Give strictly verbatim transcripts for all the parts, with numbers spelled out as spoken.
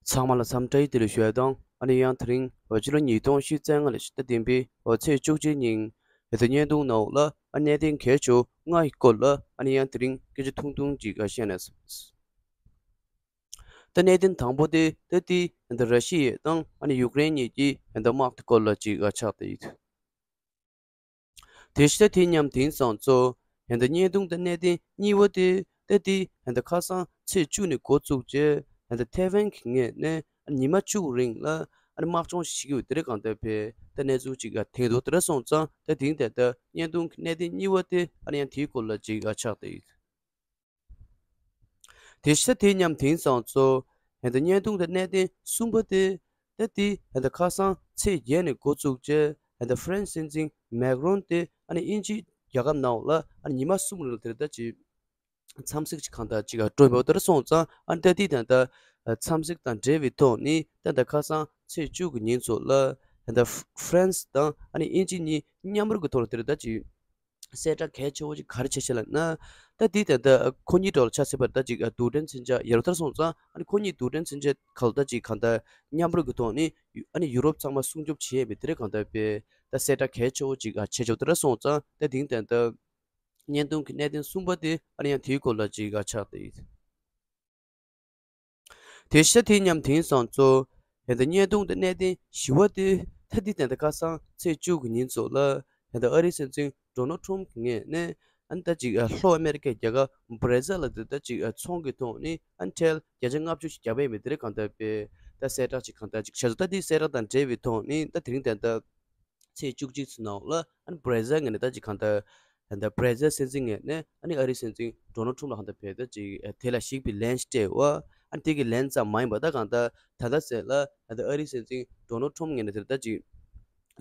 ཚང་མ་ལ་འཚམས་འདྲི་བདེ་ལེགས་ཞུ་ཡ་དང་། ཨ་ནི་ཡང་དེ་རིང་འོ་ཕྱི་ལོ་ཉིས་སྟོང་ཉི་ཤུ་རྩ་ལྔ་ལོའི་ཕྱི་ཟླ་བདུན་པའི་འོ་ཚེས་བཅུ་གཅིག་ཉིན་ཡོད་དོ་བརྙན་ཐུང་ནང་ལ་ཨ་གནད་དོན་གལ་ཆེ་བོ་ལྔ་ཡི་སྐོར་ལ་ཨ་ནི་ཡང་དེ་རིང་སྐད་ཆ་ཐུང་ཐུང་ཅིག་བཤད་ན། ད་གནད་དོན་དང་པོ་དེ་ད་དེ་ད་ར་ཤི་ཡ་དང་ཨ་ནི་ཡུཀ་རེན་གཉིས་ཀྱི་ད་དམག་དེ་སྐོར་ལ་ཅིག་ཆགས་བསྡད་ཡོད། དེ་ཕྱི་ད་དེ་མཉམ་དེང་སང་ཚོ་ད་བརྙན་ཐུང་ད་གནད་དོན་གཉིས་པ་དེ་ད་དེ་ད་ཁ་སང་ཚེས་བཅུ་ནས་འགོ་བཙུགས་རྗེས་ད་ཐེ་ཝན་གྱི་ངོས་ནས་ཉི་མ་བཅུ་རིང་ལ་ཨ་ནི་དམག་སྦྱོང་ཞིག་བྱེད་ཀྱི་ཡོད་དེ་རེད། གང་ལྟར་བས་ད་གནས་ཚུལ་ཅིག་ཐེངས་དུ་དེ་འདྲ་སོང་ཙང་ད་དེང་ད་ད་བརྙན་ཐུང་གི་གནད་དོན་གཉིས་པ་དེ་ཨ་ནི་ཡང་དེའི་སྐོར་ལ་ཅིག་ཆགས་བསྡད་ཡོད། དེ་ཤ་དེ་མཉམ་དེང་སང་ཚོ་ད་བརྙན་ཐུང་དེ་གནད་དོན་གསུམ་པ་དེ་ད་དེ་ད་ཁ་སང་ཚེས་བརྒྱད་ནས་འགོ་བཙུགས་རྗེས་ད་ཧྥ་རན་སི་སྲིད་འཛིན་མེག་རོན་དེ་ཨ་ནི་དབྱིན་ཇི་རྒྱལ་ཁབ་ནང་ལ་ཨ་ནི་ཉི་མ་གསུམ་རིང་ལ་དེ་ད་ཅིག་འཚམས་གཟིགས་ཅིག་གང་ལྟར་ཅིག་སྤྲོད་འབོར་དེར་སོང་ཙང་ཨ་ནི་ད་དེ་ད་ད་འཚམས་གཟིགས་དང་འབྲེལ་བའི་ཐོག་ནས་ད་ད་ཁ་སང་ཚེས་བཅུ་གི་ཉིན་ཚོ་ལ་ད་ཧྥ་རན་སི་དང་ཨ་ནི་དབྱིན་ཇི་གཉིས་མཉམ་རུབ་ཀྱི་ཐོག་ལ་དེ་ད་ཅིག་གསལ་བསྒྲགས་གལ་ཆེ་བོ་ཅིག་ག་རེ་བྱས་ཤག་ལབ་ན། ད་དེ་ད་ལྟ་ཁོ་གཉིས་འགྲོ་ལ་ཆ་ཟེར་བར་ད་ཅིག་རྡུལ་ཕྲན་མཚོན་ཆ་ཡར་ཐར་སོང་ཙང་ཨ་ནི་ཁོ་གཉིས་རྡུལ་ཕྲན་མཚོན་ཆ་ག་ལ་ད་ཅིག་གང་ལྟར་མཉམ་རུབ་ཀྱི་ཐོག་ནས་ཨ་ནི་ཡུ་རོབ་ཚང་མ་སྲུང་སྐྱོབ་བྱེད་ཡས་མི་དེ་རེད། གང་ལྟར་བས་ད་གསལ་བསྒྲགས་གལ་ཆེ་བོ་ཅིག་བྱས་ཆོག་དེ་འདྲ་སོང་ཙང་ད་དེང་ད་ལྟ་བརྙན་ཐུང་གི་གནད་དོན་གསུམ་པ་དེ་ཨ་ནི་ཡང་དེའི་སྐོར་ལ་ཅིག་ཆགས་བསྡད་ཡོད། དེ་ཤ་དེ་མཉམ་དེང་སང་ཚོ་ད་ལྟ་བརྙན་ཐུང་དེ་གནད་དོན་བཞི་བ་དེ་ད་དེ་ད་ལྟ་ཁ་སང་ཚེས་བཅུ་གི་ཉིན་ཚོ་ལ་ད་ལྟ་ཨ་རིའི་སྲིད་འཛིན་ཌོ་ནལ་ཊམ་གྱི་ངོས་ནས་ཨ་ནི་ད་ཅིག་ལྷོ་ཨ་མེ་རི་ཀའི་རྒྱལ་ཁབ་བྷ་ར་ཟིལ་ལ་དེ་ད་ཅིག་ཚོང་གི་ཐོག་ནས་ཨ་ནི་ཁྲལ་བརྒྱ་ཆ་ལྔ་བཅུ་ཞིག་བརྒྱབ་པ་ཡིན་པའི་དེ་རིང་གང་ལྟར་བས་ད་གསལ་བསྒྲགས་ཅིག་གང་ལྟར་ཅིག་བྱས་སོང་། ད་དེ་གསལ་བསྒྲགས་དང་འབྲེལ་བའི་ཐོག་ནས་ད་དེ་རིང་ད་ལྟ་ཚེས་བཅུ་གཅིག་ཚོ་ནང་ལ་ཨ་ནི་བྷ་ར་ཟིལ་ངོས་ནས་ད་ཅིག་གང་ལྟར་ད་ལྟ་བྷ་ར་ཟིལ་སྲིད་འཛིན་ངོས་ནས་ཨ་ནི་ཨ་རིའི་སྲིད་འཛིན་ཌོ་ནལ་ཊམ་ལ་གང་ལྟར་བས་ད་ཅིག་དེ་ལ་གཞིགས་པའི་ལན་ཞིག་སྤྲད་པ། ཨ་ནི་དེ་གི་ལན་ཙམ་མ་ཡིན་པ་ད་གང་ལྟར་ད་ལྟ་ཟེར་ལ་ད་ལྟ་ཨ་རིའི་སྲིད་འཛིན་ཌོ་ནལ་ཊམ་ངོས་ནས་དེ་ད་ཅིག་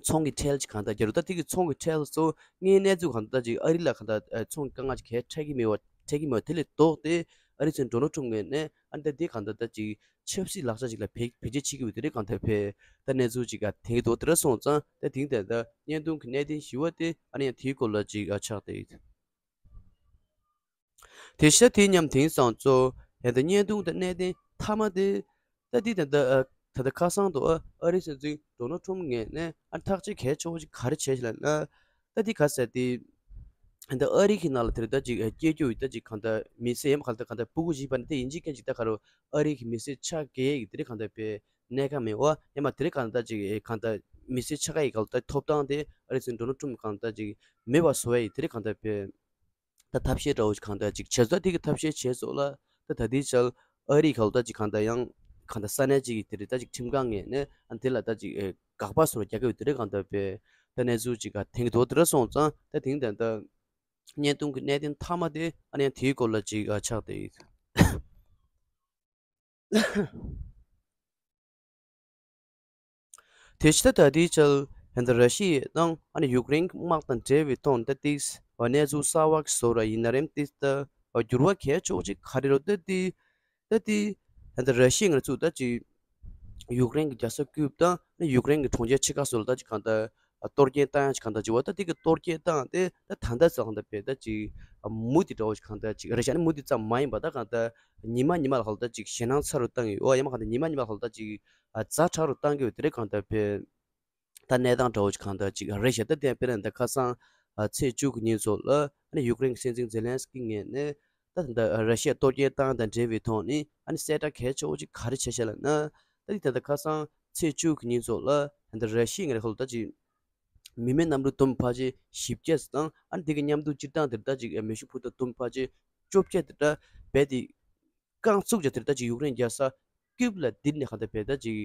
ཚོང་གི་ཁྲལ་ཅིག་གང་ལྟར་རྒྱག་རུ་ད་དེ་གི་ཚོང་གི་ཁྲལ་ཚོ་དངོས་གནས་ཚུལ་གང་ལྟར་ད་ཅིག་ཨ་རི་ལ་གང་ལྟར་ཚོང་གི་དཀའ་ངལ་ཅིག་གས་འཕྲད་ཀྱི་མེད་པ་འཕྲད་ཀྱི་མེད་པ་དེ་ལས་ལྡོག་སྟེ་ཨ་རིའི་སྲིད་འཛིན་ཌོ་ནལ་ཊམ་ངོས་ནས་ཨ་ནི་ད་དེ་གང་ལྟར་ད་ཅིག་ཆབ་སྲིད་ལག་ཆ་ཅིག་ལ་བེད་བེད་སྤྱོད་བྱེད་ཀྱི་ཡོད་དེ་རེད། གང་ལྟར་བས་ད་གནས་ཚུལ་ཅིག་ག་དེང་གི་འདུག་དེ་འདྲ་སོང་ཙང་ད་དེང་དེ་ད་བརྙན་ཐུང་གི་གནད་དོན་བཞི་བ་དེ་ཨ་ནི་ཡང་དེའི་སྐོར་ལ་ཅིག་ཆགས་བསྡད་ཡོད། དེ་ཤ་དེ་མཉམ་དེང་སང་ཚོ་ད་ལྟ་བརྙན་ཐུང་དང་གནད་དོན་མཐའ་མ་དེ་ད་དེ་ད་ལྟ་ད་ལྟ་ཁ་སང་དུ་ཨ་རིའི་སྲིད་འཛིན་ཌོ་ནལ་ཊམ་ངོས་ནས་ཨ་ཐག་གཅོད་གལ་ཆེ་བོ་ཅིག་ག་རེ་བྱས་ཤག་ལབ་ན། ད་འདི་ག་ཟེར་ཏེ། ད་ཨ་རི་གི་ནང་ལ་དེ་རིང་ད་ཅིག་སྐྱེ་རྒྱུ་ཡི་ད་ཅིག་གང་ལྟར་མི་སེར་ཡང་གང་ལྟར་གང་ལྟར་སྤུ་གུ་བཞི་པ་ནི་དེ་ཡིན་གཅིག་མཁན་ཅིག་ད་ག་རུ་ཨ་རི་གི་མི་སེར་ཆགས་དགོས་ཡི་དེ་རིང་གང་ལྟར་བས་གནས་ཀ་མེད་པ་ཡང་མ་དེ་རིང་གང་ལྟར་ཅིག་གང་ལྟར་མི་སེར་ཆགས་ཀ་ཡི་གང་ལྟར་ཐོབ་ཐང་དེ་ཨ་རི་སྲིད་འཛིན་ཌོ་ནལ་ཊམ་གང་ལྟར་ཅིག་མེད་པ་བཟོ་ཡི་དེ་རིང་གང་ལྟར་བས་ད་ཐབས་ཤེས་འདྲ་བོ་ཅིག་གང་ལྟར་ཅིག་བྱས་ཙང་དེ་གི་ཐབས་ཤེས་བྱས་སོགས་ལ་ད་ད་ལྟའི་ཆར་ཨ་རི་གང་ལྟར་ཅིག་གང་ལྟར་ཡང་གང་ལྟར་ས་གནས་ཅིག་གི་དེ་རིང་ད་ཅིག་ཁྲིམས་ཁང་ངོས་ནས་ཨ་དེ་ལ་ད་ཅིག་དགག་པ་བཟོ་རྒྱག་གི་ཡོད་དེ་རིང་གང་ལྟར་བས་ད་གནས་ཚུལ་ཅིག་ག་དེང་གི་འདུག་དེ་འདྲ་སོང་ཙང་ད་དེང་ད་ལྟ། བརྙན་ཐུང་གི་གནད་དོན་མཐའ་མ་དེ་ཨ་ནི་ཡང་དེའི་སྐོར་ལ་ཅིག་ཆགས་བསྡད་ཡོད། དེ་ཕྱི་ད་ལྟའི་ཆར་ད་ལྟ་ར་ཤི་ཡ་དང་ཨ་ནི་ཡུཀ་རེན་གྱི་དམག་དང་འབྲེལ་བའི་ཐོག་ནས་ད་ཏིས་གནས་ཚུལ་གསར་བ་ཞིག་བཟོ་ར་ཡིན་ན་རེམ་ཏིས་ད་འགྱུར་བ་གལ་ཆེ་བོ་ཅིག་ག་རེ་རེད་ད་ཏིས། ད་དེ་ད་ལྟ་ར་ཤི་ཡ་ང་ཚོ་ད་ཅིག་ཡུཀ་རེན་གྱི་རྒྱལ་ས་ཀིབ་དང་ཡུཀ་རེན་གྱི་གྲོང་ཁྱེར་ཆེ་ཁག་སོགས་ལ་ད་ཅིག་གང་ལྟར་གཏོར་སྐྱོན་བཏང་ཡ་ཅིག་གང་ལྟར་ཅིག་བ་ད་དེ་གི་གཏོར་སྐྱོན་བཏང་སྟེ་ད་ད་ལྟ་ཚོ་གང་ལྟར་བས་ད་ཅིག་མུ་མཐུད་འདྲ་བོ་ཅིག་གང་ལྟར་ཅིག་རེད་ཤག་ནི་མུ་མཐུད་ཙམ་མ་ཡིན་པ་ད་གང་ལྟར་ཉི་མ་ཉི་མ་ལ་གང་ལྟར་ཅིག་ཞེད་སྣང་ཚ་རུ་བཏང་གི་ཡོད་ཡང་མ་གང་ལྟར་ཉི་མ་ཉི་མ་ལ་གང་ལྟར་ཅིག་ཛ་དྲག་རུ་བཏང་གི་ཡོད་དེ་རེད་གང་ལྟར་བས། ད་གནས་སྟངས་འདྲ་བོ་ཅིག་གང་ལྟར་ཅིག་རེད་ཤག་ད་དེ་དཔེར་ན་ད་ཁ་སང་ཚེས་བཅུ་གི་ཉིན་ཚོ་ལ་ཨ་ནི་ཡུཀ་རེན་གྱི་སྲིད་འཛིན་ཛེ་ལན་སི་ཀི་ངོས་ནས་ད་ད་ར་ཤི་ཡ་གཏོར་སྐྱོན་བཏང་དང་འབྲེལ་བའི་ཐོག་ནས་ཨ་ནི་གསལ་བསྒྲགས་གལ་ཆེ་བོ་ཅིག་ག་རེ་བྱས་ཤག་ལབ་ན། ད་དེ་ད་ད་ཁ་སང་ཚེས་བཅུ་གི་ཉིན་ཚོ་ལ་ད་ར་ཤི་ཡ་ངོས་ནས་ཁོ་ལ་ད་ཅིག་མི་མེད་གནམ་གྲུ་དུམ་བར་ཆད་བཞི་བརྒྱ་ཙམ་དང་ཨ་ནི་དེ་གི་མཉམ་དུ་སྤྱིར་བཏང་དེར་ད་ཅིག་མེ་ཤུགས་འཕུར་མདའ་དུམ་བར་ཆད་བཅོ་བརྒྱད་དེ་འདྲ་རྦད་དེ། རྐང་བཙུགས་ཀྱང་དེར་ད་ཅིག་ཡུཀ་རེན་རྒྱལ་ས་ཀིབ་ལ་དེར་ནས་གང་ལྟར་བས་ད་ཅིག་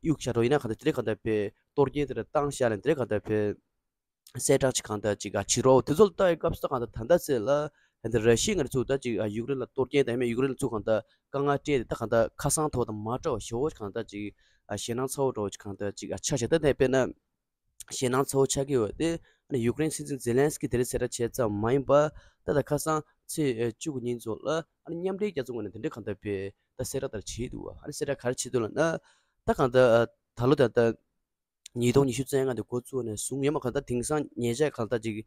གཡུག་བཞག་རོགས་ཡིན་ན་གང་ལྟར་དེ་རེད་གང་ལྟར་བས་གཏོར་སྐྱོན་དེ་འདྲ་བཏང་བཞག་ལ་དེ་རེད་གང་ལྟར་བས་གསལ་བསྒྲགས་ཅིག་གང་ལྟར་ཅིག་བྱེད་རོགས། དེ་ཚོ་ལ་ལྟ་བའི་སྐབས་སུ་ད་གང་ལྟར་ད་ལྟ་ཚེ་ལ་ད་ལྟ་ར་ཤི་ཡ་ང་ཚོ་ད་ཅིག་ཡུཀ་རེན་ལ་གཏོར་སྐྱོན་དང་ཡང་མིན་ཡུཀ་རེན་ལ་ཚུར་གང་ལྟར་དཀའ་ངལ་སྤྲད་དེ་ད་གང་ལྟར་ཁ་སང་ཐོག་དང་མ་འདྲ་བ་ཞེ་བོ་ཅིག་གང་ལྟར་ཅིག་ཞེད་སྣང་ཚ་བོ་འདྲ་བོ་ཅིག་གང་ལྟར་ཅིག་ཆགས་བཞག་ད་ལྟ་དཔེར་ན། ཞེད་སྣང་ཚ་བོ་ཆགས་ཀྱི་ཡོད་དེ། ཨ་ནི་ཡུཀ་རེན་སྲིད་འཛིན་ཛེ་ལན་སི་ཀི་དེ་རིང་གསལ་བསྒྲགས་བྱས་ཙམ་མ་ཡིན་པར་ད་ལྟ་ཁ་སང་ཚེས་བཅུ་གི་ཉིན་ཚོ་ལ་ཨ་ནི་མཉམ་འབྲེལ་རྒྱལ་ཚོགས་ངོས་ནས་དེ་འདྲའི་གང་ལྟར་བས་ད་གསལ་བསྒྲགས་ལྟར་བྱས་འདུག་ཨ་ནི་གསལ་བསྒྲགས་ག་རེ་བྱས་འདུག་ལབ་ན། ད་གང་ལྟར་ད་ལོ་ད་ལྟ་ཉིས་སྟོང་ཉི་ཤུ་རྩ་ལྔ་དེ་འགོ་བཙུགས་ནས་བཟུང་ཡང་མ་གང་ལྟར་དེང་སང་ཉེ་ཆར་གང་ལྟར་ཅིག་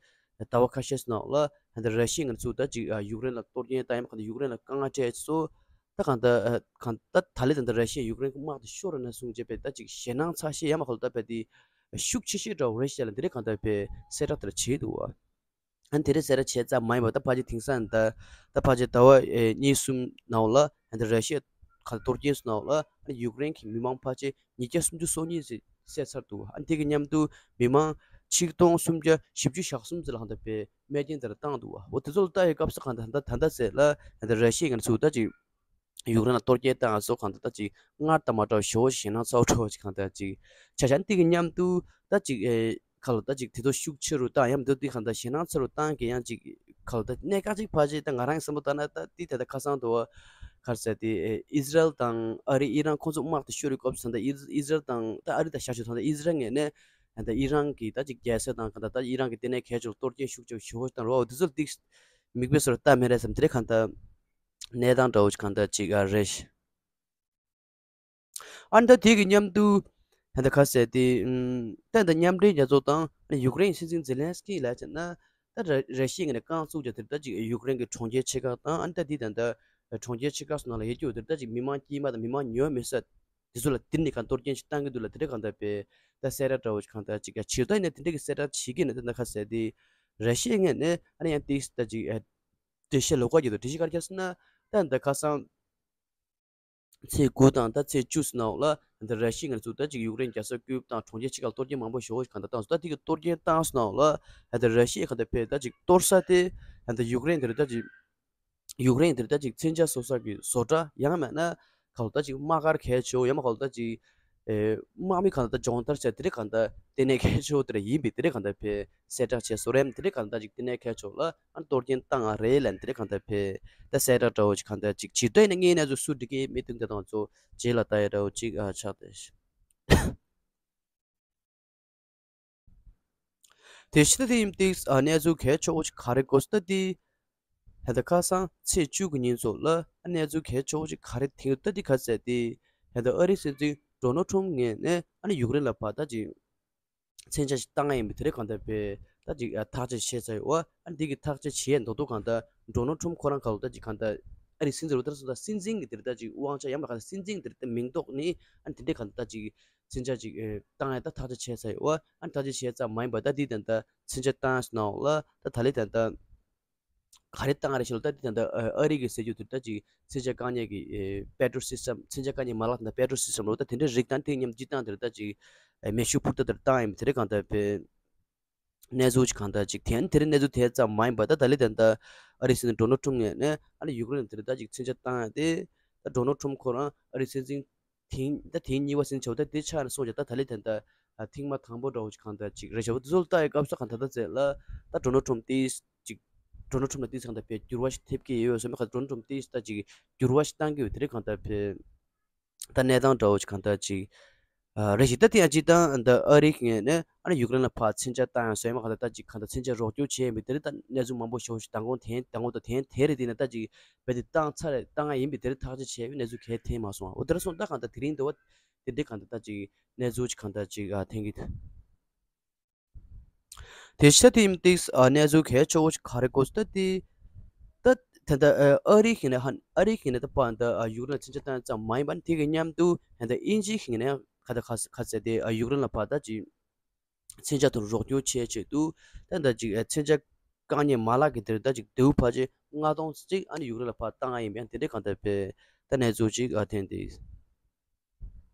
ཟླ་བ་ཁ་ཤས་ནང་ལ་ད་ལྟ་ར་ཤི་ཡ་ང་ཚོ་ད་ཅིག་ཡུཀ་རེན་ལ་གཏོར་སྐྱོན་བཏང་ཡང་མ་གང་ལྟར་ཡུཀ་རེན་ལ་དཀའ་ངལ་སྤྲད་སོ། ད་ ད་གང་ལྟར་ཨ་གང་ད་ད་ལས་ད་ལྟ་ར་ཤི་ཡ་ཡུཀ་རེན་གྱི་དམག་དེ་ཤོར་ན་གསུངས་བྱས་པའི་ད་ཅིག་ཞེད་སྣང་ཚ་ཤོས་ཡང་མ་གང་ལྟར་དཔེ་དེ་ཤུགས་ཆེ་ཤོས་འདྲ་བོ་རེད་ཤག་ལ། འདི་རེད་གང་ལྟར་དཔེ་གསལ་བསྒྲགས་དེ་ལ་བྱས་འདུག་བ། ཨ་ནི་དེ་རིང་གསལ་བསྒྲགས་བྱས་ཙམ་མ་ཡིན་པར་ད་ཕལ་ཆེར་དེང་སང་ད་ད་ཕལ་ཆེར་ཟླ་བ་ཨེ་གཉིས་གསུམ་ནང་ལ་ཨ་ནི་ར་ཤི་ཡ་ག་གཏོར་སྐྱོན་སོང་ནང་ལ་ཨ་ནི་ཡུཀ་རེན་གྱི་མི་མང་ཕལ་ཆེར་ཉིས་བརྒྱ་སུམ་ཅུ་སོ་གཉིས་ཙམ་བསད་ཚར་འདུག་ཨ་ནི་དེ་གི་མཉམ་དུ་མི་མང་ཆིག་སྟོང་སུམ་བརྒྱ་བཞི་བཅུ་ཞེ་གསུམ་ཙམ་ལ་གང་ལྟར་དཔེ་རྨས་སྐྱོན་དེ་ལ་བཏང་འདུག་འོ་དེ་ཚོ་ལ་ལྟ་ཡི་སྐབས་སུ་གང་ལྟར་ད་ད་ལྟ་ཟེར་ལ་ད་ར་ཤི་ཡ་ང་ཚོ་ད་ཅིག་ཡུཀ་རེན་ལ་གཏོར་སྐྱོན་བཏང་སོགས་གང་ལྟར་ད་ཅིག་སྔར་དང་མ་འདྲ་བ་ཞེ་པོ་ཞེད་སྣང་ཚ་པོ་འདྲ་བོ་ཅིག་གང་ལྟར་ཅིག་ཆ་བཞག་ན་དེ་གི་མཉམ་དུ་ད་ཅིག་ཨེ་ག་ལ་ད་ཅིག་དེ་ཚོ་ཤུགས་ཆེ་རུ་བཏང་ཡང་མི་འདུག་དེ་གང་ལྟར་ཞེད་སྣང་ཚ་རུ་བཏང་གི་ཡང་ཅིག་ག་ལ་ད་གནད་འགག་ཅིག་ཕལ་ཆེར་ད་ང་རང་གི་བསམ་བློ་བཏང་ན་ད་དེ་ད་ལྟ་ཁ་སང་དུ་བ་ག་རེ་ཟེར་དེ་ཨེ་ཨི་ཟི་རལ་དང་ཨ་རི་ཨི་རན་ཁོང་ཚོ་དམག་དེ་ཤོར་བའི་སྐབས་སུ་ད་ལྟ་ཨི་ཟི་རལ་དང་ད་ཨ་རི་ད་བཞག་ཆོག་ད་ལྟ་ཨི་ཟི་རལ་ངོས་ནས་ད་ལྟ་ཨི་རན་གྱི་ད་ཅིག་རྒྱལ་ས་དང་གང་ལྟར་ད་ཨི་རན་གྱི་ལྟེ་གནས་གལ་ཆེ་རུ་གཏོར་སྐྱོན་ཤུགས་ཆེ་ཞེ་པོ་བཏང་རོགས་དེ་ཚོ་ལ་ཏིག་མིག་དཔེ་བཟོ་རུ་ལྟ་མི་རེད་བསམ། དེ་རེད་གང་ལྟར་གནས་སྟངས་འདྲ་བོ་ཅིག་གང་ལྟར་ཅིག་ཨ་རེད། ཨ་ནི་ད་དེ་གི་མཉམ་དུ་ད་ལྟ་ཁ་གསལ་ཏེ་ད་ལྟ་མཉམ་འབྲེལ་རྒྱལ་ཚོགས་དང་ཡུཀ་རེན་སྲིད་འཛིན་ཛེ་ལན་སི་ཀི་ལ་བྱས་ན་ད་ར་ར་ཤི་ཡའི་ངོས་ནས་རྐང་བཙུགས་རྒྱུ་དེ་ད་ཅིག་ཡུཀ་རེན་གྱི་གྲོང་ཁྱེར་ཆེ་ཁག་དང་ཨ་ནི་ད་དེ་ད་ལྟ་གྲོང་ཁྱེར་ཆེ་ཁག་སོགས་ནང་ལ་ཡོད་རྒྱུ་དེ་ད་ཅིག་མི་མང་དཀྱུས་མ་དང་མི་མང་ཉུང་བ་མེད་ས་དེ་ཚོ་ལ་དེ་ནས་གང་གཏོར་སྐྱོན་ཞིག་བཏང་གི་འདུག་ལ། དེ་འདྲ་གང་ལྟར་དཔེ་ད་གསལ་བསྒྲགས་འདྲ་བོ་ཞིག་གང་ལྟར་ཅིག་ཡ་ཕྱིར་ལྟ་ཡིན་ན་དེ་འདྲ་གི་གསལ་བསྒྲགས་བྱེད་ཀྱི་ནི་ད་ལྟ་ཁ་གསལ་ཏེ་ར་ཤི་ཡའི་ངོས་ནས་ཨ་ནི་ཡང་ཏིག་ད་ཅིག་འགྲེལ་བཤད་ལོགས་ཀ་བརྒྱབ་འདུག་འགྲེལ་བཤད་ག་རེ་བརྒྱབ་ཟེར་ན་ད་ད་ཁ་སང་ཚེས་དགུ་དང་ད་ཚེས་བཅུ་ཙམ་ནང་ལ་ད་ར་ཤི་ཡ་ང་ཚོ་ད་ཅིག་ཡུཀ་རེན་རྒྱལ་ས་ཀིབ་དང་གྲོང་ཁྱེར་ཕྱེད་ཀ་ལ་གཏོར་སྐྱོན་མང་པོ་ཞེ་པོ་ཞིག་གང་ལྟར་བཏང་སོང་། ད་དེ་གི་གཏོར་སྐྱོན་བཏང་སོང་ནང་ལ་ད་ར་ཤི་ཡ་གང་ལྟར་ཕེ་ད་ཅིག་གཏོར་ས་དེ་ད་ཡུཀ་རེན་དེར་ད་ཅིག་ཡུཀ་རེན་དེར་ད་ཅིག་མཚོན་ཆ་བཟོ་ས་གི་བཟོ་གྲྭ་ཡང་མིན་ན་གང་ལ་ད་ཅིག་དམག་སྒར་གལ་ཆེ་བོ་ཡང་མིན་གང་ལ་ད་ཅིག་ཨེ་དམག་མི་གང་ལ་ད་སྦྱོང་བརྡར་བྱས་དེ་རིགས་གང་ལྟར་ལྟེ་གནས་གལ་ཆེ་བོ་དེ་ར་ཡིན་པས་དེ་རིགས་གང་ལྟར་ཕེ་གསལ་བསྒྲགས་བྱས་སོ་རེམ། དེ་རིགས་གང་ལྟར་ཅིག་ལྟེ་གནས་གལ་ཆེ་བོ་ལ་ཨ་གཏོར་སྐྱོན་བཏང་ང་རེད་ལན་དེ་རིགས་གང་ལྟར་ཕེ་ད་གསལ་བསྒྲགས་འདྲ་བོ་ཅིག་གང་ལྟར་ཅིག་ཇི་ལྟར་ཡིན་ན་ངའི་གནས་ཚུལ་སུ་འགྲིག་གི་མི་འདུག་དེ་དང་ཚོ་རྗེས་ལ་ལྟ་ཡ་འདྲ་བོ་ཅིག་ཨ་ཆགས་ཏེ། དེ་ཕྱི་ད་དེ་ཡིན་ཏིག་ཨ་གནས་ཚུལ་གལ་ཆེ་བོ་ཅིག་ག་རེ་གོ་སྟ་དེ། ད་ལྟ་ཁ་སང་ཚེས་བཅུ་གི་ཉིན་ཚོ་ལ་ཨ་གནས་ཚུལ་གལ་ཆེ་བོ་ཅིག་ག་རེ་ཐེངས་ད་དེ་ག་ཟེར་ཏེ། ད་ལྟ་ཨ་རིའི་སྲིད་འཛིན་ཌོ་ནལ་ཊམ་ངོས་ནས་ཨ་ནི་ཡུཀ་རེན་ལ་ཕར་ད་ཅིག་མཚོན་ཆ་ཞིག་བཏང་ཡ་ཡིན་པའི་དེ་རིགས་གང་ལྟར་དཔེ་ད་ཅིག་ཐག་གཅོད་བྱས་ཚར་ཡོད། ཨ་འདི་གི་ཐག་གཅོད་བྱས་མདོག་མདོག་གང་ལྟར་ཌོ་ནལ་ཊམ་ཁོ་རང་ག་ལ་ད་ཅིག་གང་ལྟར་ཨ་རིའི་སྲིད་འཛིན་རུ་ཏར་སོང་ད་སྲིད་འཛིན་གི་དེ་རིགས་ད་ཅིག་དབང་ཆ་ཡང་མ་གང་ལྟར་སྲིད་འཛིན་གི་དེ་རིགས་ད་མིང་འདོགས་ནི་ཨ་འདི་འདྲས་གང་ལྟར་ད་ཅིག་མཚོན་ཆ་ཅིག་བཏང་ཡ་ད་ཐག་གཅོད་བྱས་ཚར་ཡོད། ཨ་ཐག་གཅོད་བྱས་ཙམ་མ་ཡིན་པ་ད་འདི་ད་ལྟ་མཚོན་ཆ་བཏང་ཡ་སོང་ནའང་ལ་ད་ད་ལི་ད་ལྟ། ག་རེ་བཏང་རེད་ཞེས་ལ་ད་དེ་ད་ལྟ་ཨ་རི་གི་ཟེར་རྒྱུ་དེ་ད་ཅིག་མཚོན་ཆ་བཀག་ཉར་གྱི་ཨེ་ཕེ་ཌ་རལ་སི་སི་ཊམ་མཚོན་ཆ་བཀག་ཉར་མ་ལག་དང་ཕེ་ཌ་རལ་སི་སི་ཊམ་ལོ་ད་དེ་འདྲའི་རིགས་དང་དེ་ཉམས་སྤྱི་བཏང་དེ་ད་ཅིག་ཨེ་མེ་ཤུགས་འཕུར་མདའ་དེ་བཏང་ཡིན་པ་དེ་རིགས་གང་ལྟར་དཔེ་གནས་ཚུལ་ཅིག་གང་ལྟར་ཅིག་དེ་ཡང་དེ་རིགས་གནས་ཚུལ་དེ་ཙམ་མ་ཡིན་པ་ད་ད་ལི་ད་ལྟ་ཨ་རི་སྲིད་འཛིན་ཌོ་ནལ་ཊམ་ངོས་ནས་ཨ་ནི་ཡུཀ་རེན་དེ་ད་ཅིག་མཚོན་ཆ་བཏང་ཡ་དེ་ད་ཌོ་ནལ་ཊམ་ཁོ་རང་ཨ་རི་སྲིད་འཛིན་ཐེངས་ད་ཐེངས་གཉིས་པ་ཟིན་ཆོག་ད་དེ་ཆགས་ནས་སོང་ཀྱང་ད་ད་ལི་ད་ལྟ་ཐེངས་མ་དང་པོ་འདྲ་བོ་ཅིག་གང་ལྟར་ཅིག་རེད་ཤག་པ་དེ་ཚོ་ལ་ལྟ་ཡི་སྐབས་སུ་གང་ད་ད་ཚེ་ལ་ད་ཌོ་ནལ་ཊམ་དེ་ཅིག་ཌོ་ནལ་ཊམ་ལ་དེ་ཚོ་གང་ལྟར་ཕེ་འགྱུར་བ་ཞིག་ཐེབས་ཀྱི་ཡོད་སོང་མེད་ག་ཌོ་ནལ་ཊམ་དེ་ད་ཅིག་འགྱུར་བ་ཞིག་བཏང་གི་ཡོད་དེ་རེད་གང་ལྟར་ཕེ་ད་གནས་སྟངས་འདྲ་བོ་ཅིག་གང་ལྟར་ཅིག་རེད་ཞིག་ད་དེ་ཡང་ཅིག་ད་ད་ཨ་རི་གི་ངོས་ནས་ཨ་ནི་ཡུཀ་རེན་ལ་ཕར་མཚོན་ཆ་བཏང་ཡང་སོང་མེད་ག་ད་ད་ཅིག་གང་ལྟར་མཚོན་ཆ་རོགས་སྐྱོར་བྱས་ཡིན་པའི་དེ་རེད་ད་གནས་ཚུལ་མང་པོ་ཞིག་ཞིག་མདང་དགོང་དེ་མདང་དགོང་དང་དེ་དེ་རེད་དེ་ན་ད་ཅིག་བས་དེ་བཏང་ཚར་རེད་བཏང་ཡ་ཡིན་པའི་དེ་རེད་ཐག་གཅོད་བྱས་པའི་གནས་ཚུལ་གལ་ཐེབས་མ་སོང་ཨ། འོ་དེ་ར་སོང་ད་གང་ལྟར་དེ་རིང་འདི་བ་དེ་འདྲའི་གང་ལྟར་ད་ཅིག་གནས་ཚུལ་ཅིག་གང་ལྟར་ཅིག་ཨ་ཐེངས་ཀྱི་དེ་ཤ་དེ་ཡིན་ཏིག་ཨ་གནས་ཚུལ་གལ་ཆེ་བོ་ཅིག་ག་རེ་གོ་ད་དེ་ད་ད་ད་ཨ་རི་ཞིག་ནས་ཧན་ཨ་རི་ཞིག་ནས་ད་པ་ད་ཨ་ཡུཀ་རེན་མཚོན་ཆ་བཏང་ཙམ་མ་ཡིན་པ་ནི་དེ་གི་མཉམ་དུ་ད་ཨིན་ཇི་ཞིག་ནས་ཁ་ད་ཁ་ཁ་ཚད་དེ་ཨ་ཡུཀ་རེན་ལ་ཕར་ད་ཅིག་མཚོན་ཆ་དང་རོགས་སྐྱོར་བྱས་ཆེད་དུ་ད་ད་ཅིག་ཨ་མཚོན་ཆ་བཀག་ཉར་མ་ལག་གི་དེར་ད་ཅིག་དེའུ་ཕལ་ཆེར་ལྔ་སྟོང་ཅིག་ཨ་ནི་ཡུཀ་རེན་ལ་ཕར་བཏང་ཡ་ཡིན་པས་དེ་འདྲའི་གང་ལྟར་དཔེ་ད་གནས་ཚུལ་ཅིག་ཨ་ཐེངས་དེ།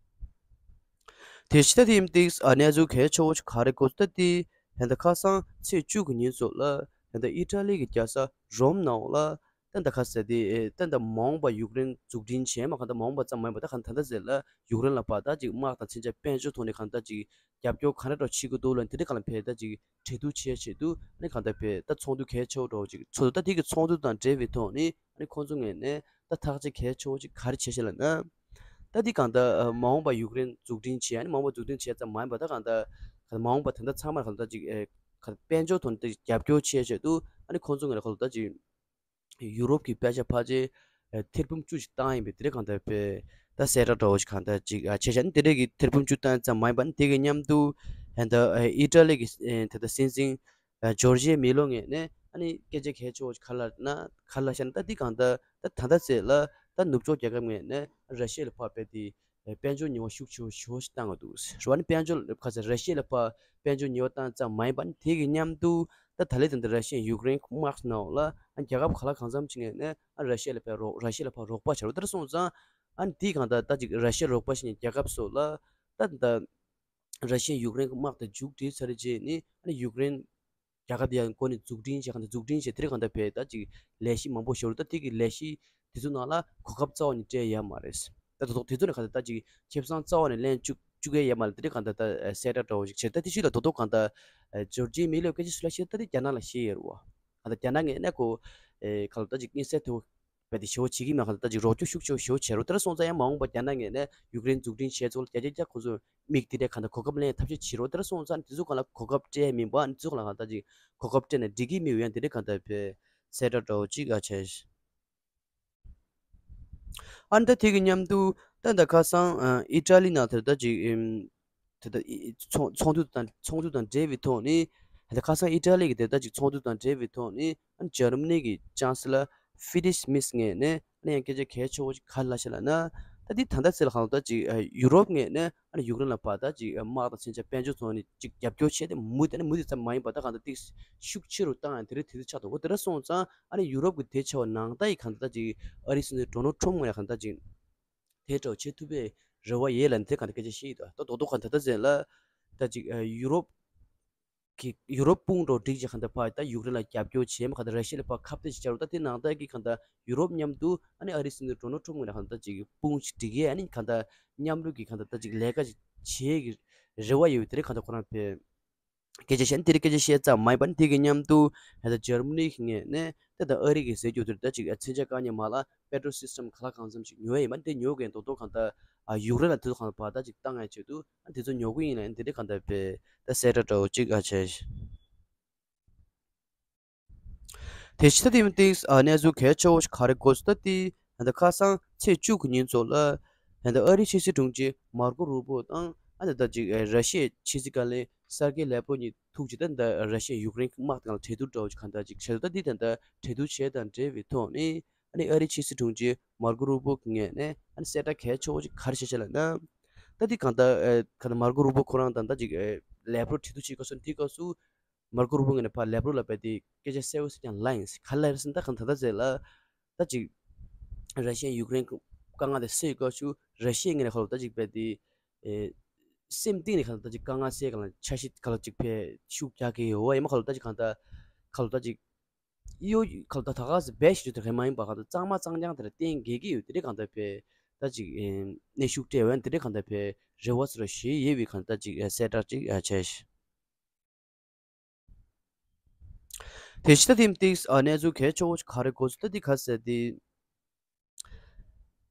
དེ་ཕྱི་ད་དེ་ཡིན་ཏིག་ཨ་གནས་ཚུལ་གལ་ཆེ་བོ་ཅིག་ག་རེ་གོ་ད་དེ་ད་ད་ཁ་སང་ཚེས་བཅུ་གི་ཉིན་ཚོ་ལ་ད་ད་ཨི་ཊ་ལི་གི་རྒྱལ་ས་རོམ་ནང་ལ། ད་ལྟ་ཁ་ཟེར་དེ་ད་ལྟ་མ་འོངས་པ་ཡུཀ་རེན་འཛུགས་སྐྲུན་བྱས་མ་གང་ལྟར་མ་འོངས་པ་ཙམ་མ་ཡིན་པ་ད་གང་ད་ལྟ་ཟེར་ལ་ཡུཀ་རེན་ལ་ཕར་ད་ཅིག་དམག་དང་མཚོན་ཆ་དཔལ་འབྱོར་ཐོག་ནས་གང་ད་ཅིག་རྒྱབ་སྐྱོར་ག་འདྲ་འདྲ་བྱེད་ཀྱི་འདུག་ལ་དེ་འདྲ་གང་ལ་ཕེ་ད་ཅིག་འབྲེལ་གཏུག་བྱས་ཆེད་དུ་ཨ་ནི་གང་ལྟར་ཕེ་ད་ཚོགས་འདུ་གལ་ཆེ་བོ་འདྲ་བོ་ཅིག་ཚོགས་འདུ་ད་དེ་གི་ཚོགས་འདུ་དང་འབྲེལ་བའི་ཐོག་ནས་ཨ་ནི་ཁོང་ཚོ་ངོས་ནས་ད་ཐག་གཅོད་གལ་ཆེ་བོ་ཅིག་ག་རེ་བྱས་ཤག་ལབ་ན། ད་འདི་གང་ལྟར་མ་འོངས་པ་ཡུཀ་རེན་འཛུགས་སྐྲུན་བྱས་ཨ་ནི་མ་འོངས་པ་འཛུགས་སྐྲུན་བྱས་ཙམ་མ་ཡིན་པ་ད་གང་ལྟར་མ་འོངས་པ་ད་ལྟ་ཚང་མར་གང་ལྟར་ཅིག་དཔལ་འབྱོར་ཐོག་ནས་རྒྱབ་སྐྱོར་བྱས་ཆེད་དུ་ཨ་ནི་ཁོང་ཚོ་ངོས་ནས་གང་ལྟར་ཅིག་ཡུ་རོབ་ཀྱི་པད་ཆ་ཕལ་ཆེར་ཐེར་འབུམ་བཅུ་ཞིག་བཏང་ཡིན་པའི་དེ་རིང་གང་ལྟར་དཔེ་ད་གསལ་བསྒྲགས་འདྲ་བོ་ཞིག་གང་ལྟར་ཅིག་བྱས་ཤག་ནི་དེ་འདྲས་ཀྱི་ཐེར་འབུམ་བཅུ་བཏང་ཙམ་མ་ཡིན་པ་ནི་དེ་གི་མཉམ་དུ་ད་ཨི་ཊ་ལི་གི་ད་ལྟ་སྲིད་འཛིན་ཇོར་ཇི་མེ་ལོ་ངོས་ནས་ཨ་ནི་སྐད་ཆ་གལ་ཆེ་བོ་ཞིག་ག་རེ་ལབ་ན་ག་རེ་ལབ་ཤག་ན་ད་འདི་གང་ལྟར་ད་ད་ལྟ་ཚེ་ལ་ ད་ནུབ་ཕྱོགས་རྒྱལ་ཁབ་ངོས་ནས་ར་ཤི་ཡ་ལ་ཕར་རྦད་དེ་དཔལ་འབྱོར་ཉེས་པ་ཤུགས་ཆེ་བོ་ཞེ་པོ་ཞིག་བཏང་གི་འདུག་ཟེར་བ་ནི། དཔལ་འབྱོར་ཁ་ཟེར་ར་ཤི་ཡ་ལ་ཕར་དཔལ་འབྱོར་ཉེས་པ་བཏང་ཙམ་མ་ཡིན་པ་ནི། དེ་གི་མཉམ་དུ་ད་ད་ལན་དེ་འདྲ་ར་ཤི་ཡ་ཡུཀ་རེན་དམག་ནང་ལ་ཨ་རྒྱལ་ཁབ་ག་ལ་གང་འཚམ་ཅིག་ངོས་ནས་ཨ་ར་ཤི་ཡ་ལ་ཕར་རོགས་ར་ཤི་ཡ་ལ་ཕར་རོགས་པ་བྱ་རོགས་དེར་སོང་ཙང་། ཨ་ནི་དེའི་གང་ལྟར་ད་ཅིག་ར་ཤི་ཡ་རོགས་པ་བྱེད་མཁན་རྒྱལ་ཁབ་སོགས་ལ་ད་ད་ར་ཤི་ཡ་ཡུཀ་རེན་གྱི་དམག་དེ་མཇུག་སྒྲིལ་ཚར་རྗེས་ནི་ཨ་ནི་ཡུཀ་རེན་རྒྱལ་ཁབ་དེ་ཡང་འགོ་ནས་འཛུགས་སྐྲུན་བྱས། གང་ལྟར་འཛུགས་སྐྲུན་བྱས་དེ་རིང་གང་ལྟར་བས་ད་ཅིག་ལས་གཞི་མང་པོ་ཞིག་རུ། ད་དེ་གི་ལས་གཞི་དེ་ཚོ་ནང་ལ་གོ་སྐབས་རྩ་བ་ནས་སྤྲད་ཡ་མ་རེད། ད་དོ་དོ་དེ་ཚོ་ནས་གང་ལྟར་ད་ཅིག་ཁེ་བཟང་རྩ་བ་ནས་ལེན་བཅུག་བཅུག་ཡ་ཡ་མ་རེད། དེ་རིང་གང་ལྟར་ད་གསལ་བསྒྲགས་འདྲ་བོ་ཞིག་བྱས། ད་དེ་ཤུལ་ལ་དོ་དོ་གང་ལྟར་ཇོར་ཇི་མི་ལོ་སྐད་ཆ་སུ་ལ་བཤད། ད་དེ་རྒྱ་ནག་ལ་བཤད་ཡོད་རེད་བ། གང་ལྟར་རྒྱ་ནག་ངོས་ནས་ཁོ་གང་ལྟར་ད་ཅིག་དམིགས་བསལ་དེ་བོ་རྦད་དེ་ཞེ་པོ་བྱེད་ཀྱི་མེད། གང་ལྟར་ད་ཅིག་རོགས་སྐྱོར་ཤུགས་ཆེ་བོ་ཞེ་པོ་བྱེད་རོགས། དེ་འདྲ་སོང་ཙང་ཡང་མ་འོངས་པ་རྒྱ་ནག་ངོས་ནས་ཡུཀ་རེན་འཛུགས་སྐྲུན་བྱས་ཚུལ་ལ་བརྒྱ་ཆ་བརྒྱ་ཁོ་ཚོས་མིག་དེ་འདྲ་གང་ལྟར་གོ་སྐབས་ལེན་ཐབས་ཤེས་བྱེད་རོགས། དེ་འདྲ་སོང་ཙང་དེ་ཚོ་གང་ལ་གོ་སྐབས་སྤྲད་མིན་པ། དེ་ཚོ་གང་ལ་གང་ལྟར་ཅིག་གོ་སྐབས་སྤྲད་ནས་འགྲིག་གི་མེད་པ་ཡང་དེ་འདྲ་གང་ལྟར་བས་གསལ་བསྒྲགས་འདྲ་བོ་ཅིག་ཨ་བྱས། ཨ་ནི་ད་དེ་གི་མཉམ་དུ་ད་ད་ཁ་སང་ཨི་ཏྲ་ལི་ནང་དེར་ད་ཅིག་ཨིམ། དེ་ད་ཨི་ཚོགས་ཚོགས་འདུ་དང་ཚོགས་འདུ་དང་འབྲེལ་བའི་ཐོག་ནས། ད་ཁ་སང་ཨི་ཏྲ་ལི་གི་དེ་ད་ཅིག་ཚོགས་འདུ་དང་འབྲེལ་བའི་ཐོག་ནས་ཨ་ནི་འཇར་མ་ནི་གི་ཅང་སི་ལར་ཧྥི་རི་ཌི་རིས་མེརྩ་ངོས་ནས་ཨ་ནི་ཡང་སྐད་ཆ་གལ་ཆེ་བོ་ཞིག་ག་རེ་ལབ་ཤག་ལབ་ན། ད་འདི་ད་ལྟ་ཚེ་ལ་གང་ལྟར་ཅིག་ཡུ་རོབ་ངོས་ནས་ཨ་ནི་ཡུཀ་རེན་ལ་ཕར་ད་ཅིག་དམག་དང་མཚོན་ཆ་དཔལ་འབྱོར་ཐོག་ནས་ཅིག་རྒྱབ་སྐྱོར་བྱས་ཏེ། མུ་མཐུད་ནས་མུ་མཐུད་ཙམ་མ་ཡིན་པར་ད་གང་ལྟར་ཏིག་ཤུགས་ཆེ་རུ་བཏང་ཡང་དེ་རིང་དེ་ཚོ་ཆགས་འདུག་གོ། དེ་འདྲ་སོང་ཙང་ཨ་ནི་ཡུ་རོབ་ཀྱི་དེ་ཆེ་བ་ནང་ད་ཡི་གང་ལྟར་ཅིག་ཨ་རིའི་སྲིད་འཛིན་ཌོ་ནལ་ཊམ་ངོས་ནས་གང་ལྟར་ཅིག་དེ་འདྲ་བྱེད་ཐུབ་པའི་རེ་བ་ཡོད་ལབ་ནས་དེ་གང་ལྟར་སྐད་ཆ་བཤད་ཡོད་དོ། ད་རྡོག་རྡོག་གང་ལྟར་ད་ཟེར་ལ་ད་ཅིག་ཡུ་རོབ་ཀྱི་ཡུ་རོབ་དཔུང་འགྲོ་སྒྲིག་ཅིག་གང་ལྟར་ཕར་ད་ཡུཀ་རེན་ལ་རྒྱབ་སྐྱོར་བྱེད་མ། གང་ལྟར་ར་ཤི་ཡ་ལ་ཕར་ཁ་གཏད་ཅིག་བཅག་རུ། ད་དེ་ནང་ད་ཀྱི་གང་ལྟར་ཡུ་རོབ་མཉམ་དུ་ཨ་ནི་ཨ་རིའི་སྲིད་འཛིན་ཌོ་ནལ་ཊམ་ངོས་ནས་གང་ལྟར་ཅིག་དཔུང་ཅིག་སྒྲིག་ཡས། ཨ་ནི་གང་ལྟར་མཉམ་རུབ་ཀྱི་གང་ལྟར་ད་ཅིག་ལས་ཀ་ཅིག་བྱེད་ཀྱི་རེ་བ་ཡོད་པའི་དེ་རིང་གང་ལྟར་ཁོ་རང་བས་སྐད་ཆ་བཤད་ན། དེ་རིང་སྐད་ཆ་བཤད་ཙམ་མ་ཡིན་པར་ནི་དེ་གི་མཉམ་དུ་ད་ལྟ་འཇར་མ་ནི་གི་ངོས་ནས་ད་ལྟ་ཨ་རི་གི་ཟེར་རྒྱུ་དེར་ད་ཅིག་མཚོན་ཆ་བཀག་ཉར་མ་ལ་པེ་ཊྲོལ་སིས་ཊམ་ག་ལ་གང་འཚམ་ཞིག་ཉོ་ཡས་ཡིན་པ། དེ་ཉོ་མཁན་རྡོག་རྡོག་གང་ལྟར་ཨ་ཡུཀ་རེན་ལ་དེ་ཚོ་གང་ལྟར་ཕར་ད་ཅིག་བཏང་ཡས་ཆེད་དུ་ཨ་དེ་ཚོ་ཉོ་གི་ཡིན་ལབ་ནས་དེ་འདྲ་གང་ལྟར་བས་ད་གསལ་བསྒྲགས་འདྲ་བོ་ཅིག་ཨ་བྱས། དེ་ཕྱི་ད་དེ་མི་ཏིག་ཨ་གནས་ཚུལ་གལ་ཆེ་བོ་ཞིག་ག་རེ་གོ་སོང་ད་དེ། ད་ལྟ་ཁ་སང་ཚེས་བཅུ་གི་ཉིན་ཚོ་ལ་ད་ལྟ་ཨ་རིའི་ཕྱི་སྲིད་དྲུང་ཆེ་མར་ཀོ་རུ་པོ་དང་། ཨ་ནི་ད་ཅིག་ར་ཤི་ཡའི་ཕྱི་སྲིད་བཀའ་བློན་སར་ཀེ་ལེབ་རོབ་གཉིས་ཐུག་ཅིག་ད་ད་ར་ཤི་ཡ་ཡུཀ་རེན་དམག་དང་གྲོས་བསྡུར་འདྲ་བོ་ཞིག་གང་ལྟར་ཅིག་བྱས་འདུག་ད་འདི་ད་ལྟ་གྲོས་བསྡུར་བྱས་དང་འབྲེལ་བའི་ཐོག་ནས་ཨ་ནི་ཨ་རིའི་ཕྱི་སྲིད་དྲུང་ཆེ་མར་ཀོ་རུ་པོ་གི་ངོས་ནས་ཨ་ནི་གསལ་བསྒྲགས་གལ་ཆེ་བོ་ཞིག་ག་རེ་བྱས་ཤག་ལབ་ན། ད་འདི་གང་ལྟར་ཨ་གང་ལྟར་མར་ཀོ་རུ་པོ་ཁོ་རང་དང་ད་ཅིག་ཨ་ལེབ་རོབ་གྲོས་བསྡུར་བྱེད་སྐབས་སུ། འདི་སྐབས་སུ་མར་ཀོ་རུ་པོ་ངོས་ནས་ཕར་ལེབ་རོབ་ལ་རྦད་དེ་སྐད་ཆ་གསལ་པོ་ཞིག་ཀྱང་ལབ་ཡིན། ག་རེ་ལབ་ཡིན་ཟེར་ན། ད་གང་ད་ལྟ་ཟེར་ལ་ད་ཅིག་ར་ཤི་ཡ་ཡུཀ་རེན་དཀའ་ངལ་དེ་སེལ་སྐབས་སུ་ར་ཤི་ཡའི་ངོས་ནས་ཁ་ལོ་ད་ཅིག་རྦད་དེ་ཨེ་སེམས་གཏིང་ནས་གང་ལྟར་ད་ཅིག་དཀའ་ངལ་སེལ་གང་ལ་འཆར་གཞི་གང་ལ་ཅིག་ཕར་ཤུགས་རྒྱག་གི་ཡོད་པ་ཡིན་པ། གང་ལ་ད་ཅིག་གང་ལྟར་གང་ལ་ད་ཅིག་གཡོ་གང་ལ་ད་ད་ག་ཟེ་བེད་ཞིག་དེ་རེད་མ་ཡིན་པ། གང་ལྟར་གཙང་མ་གཙང་རྐྱང་དེ་ལ་བརྟེན་དགོས་ཀྱི་ཡོད། དེ་འདྲའི་གང་ལྟར་ཕར་ད་ཅིག་ཨེ་གནོན་ཤུགས་སྤྲད་པ་ཡིན། དེ་འདྲའི་གང་ལྟར་ཕར་རེ་བ་ཚོ་ར་ཞུ་ཡས་ཡོད་པའི་གང་ལྟར་ཅིག་ཨེ་གསལ་བསྒྲགས་ཅིག་ཨེ་བྱས། དེ་ཕྱི་ད་ཐེངས་ཏིག་ཨ་གནས་ཚུལ་གལ་ཆེ་བོ་ཞིག་ག་རེ་གོ་སོང་ད་འདི་ག་ཟེར་ཏེ།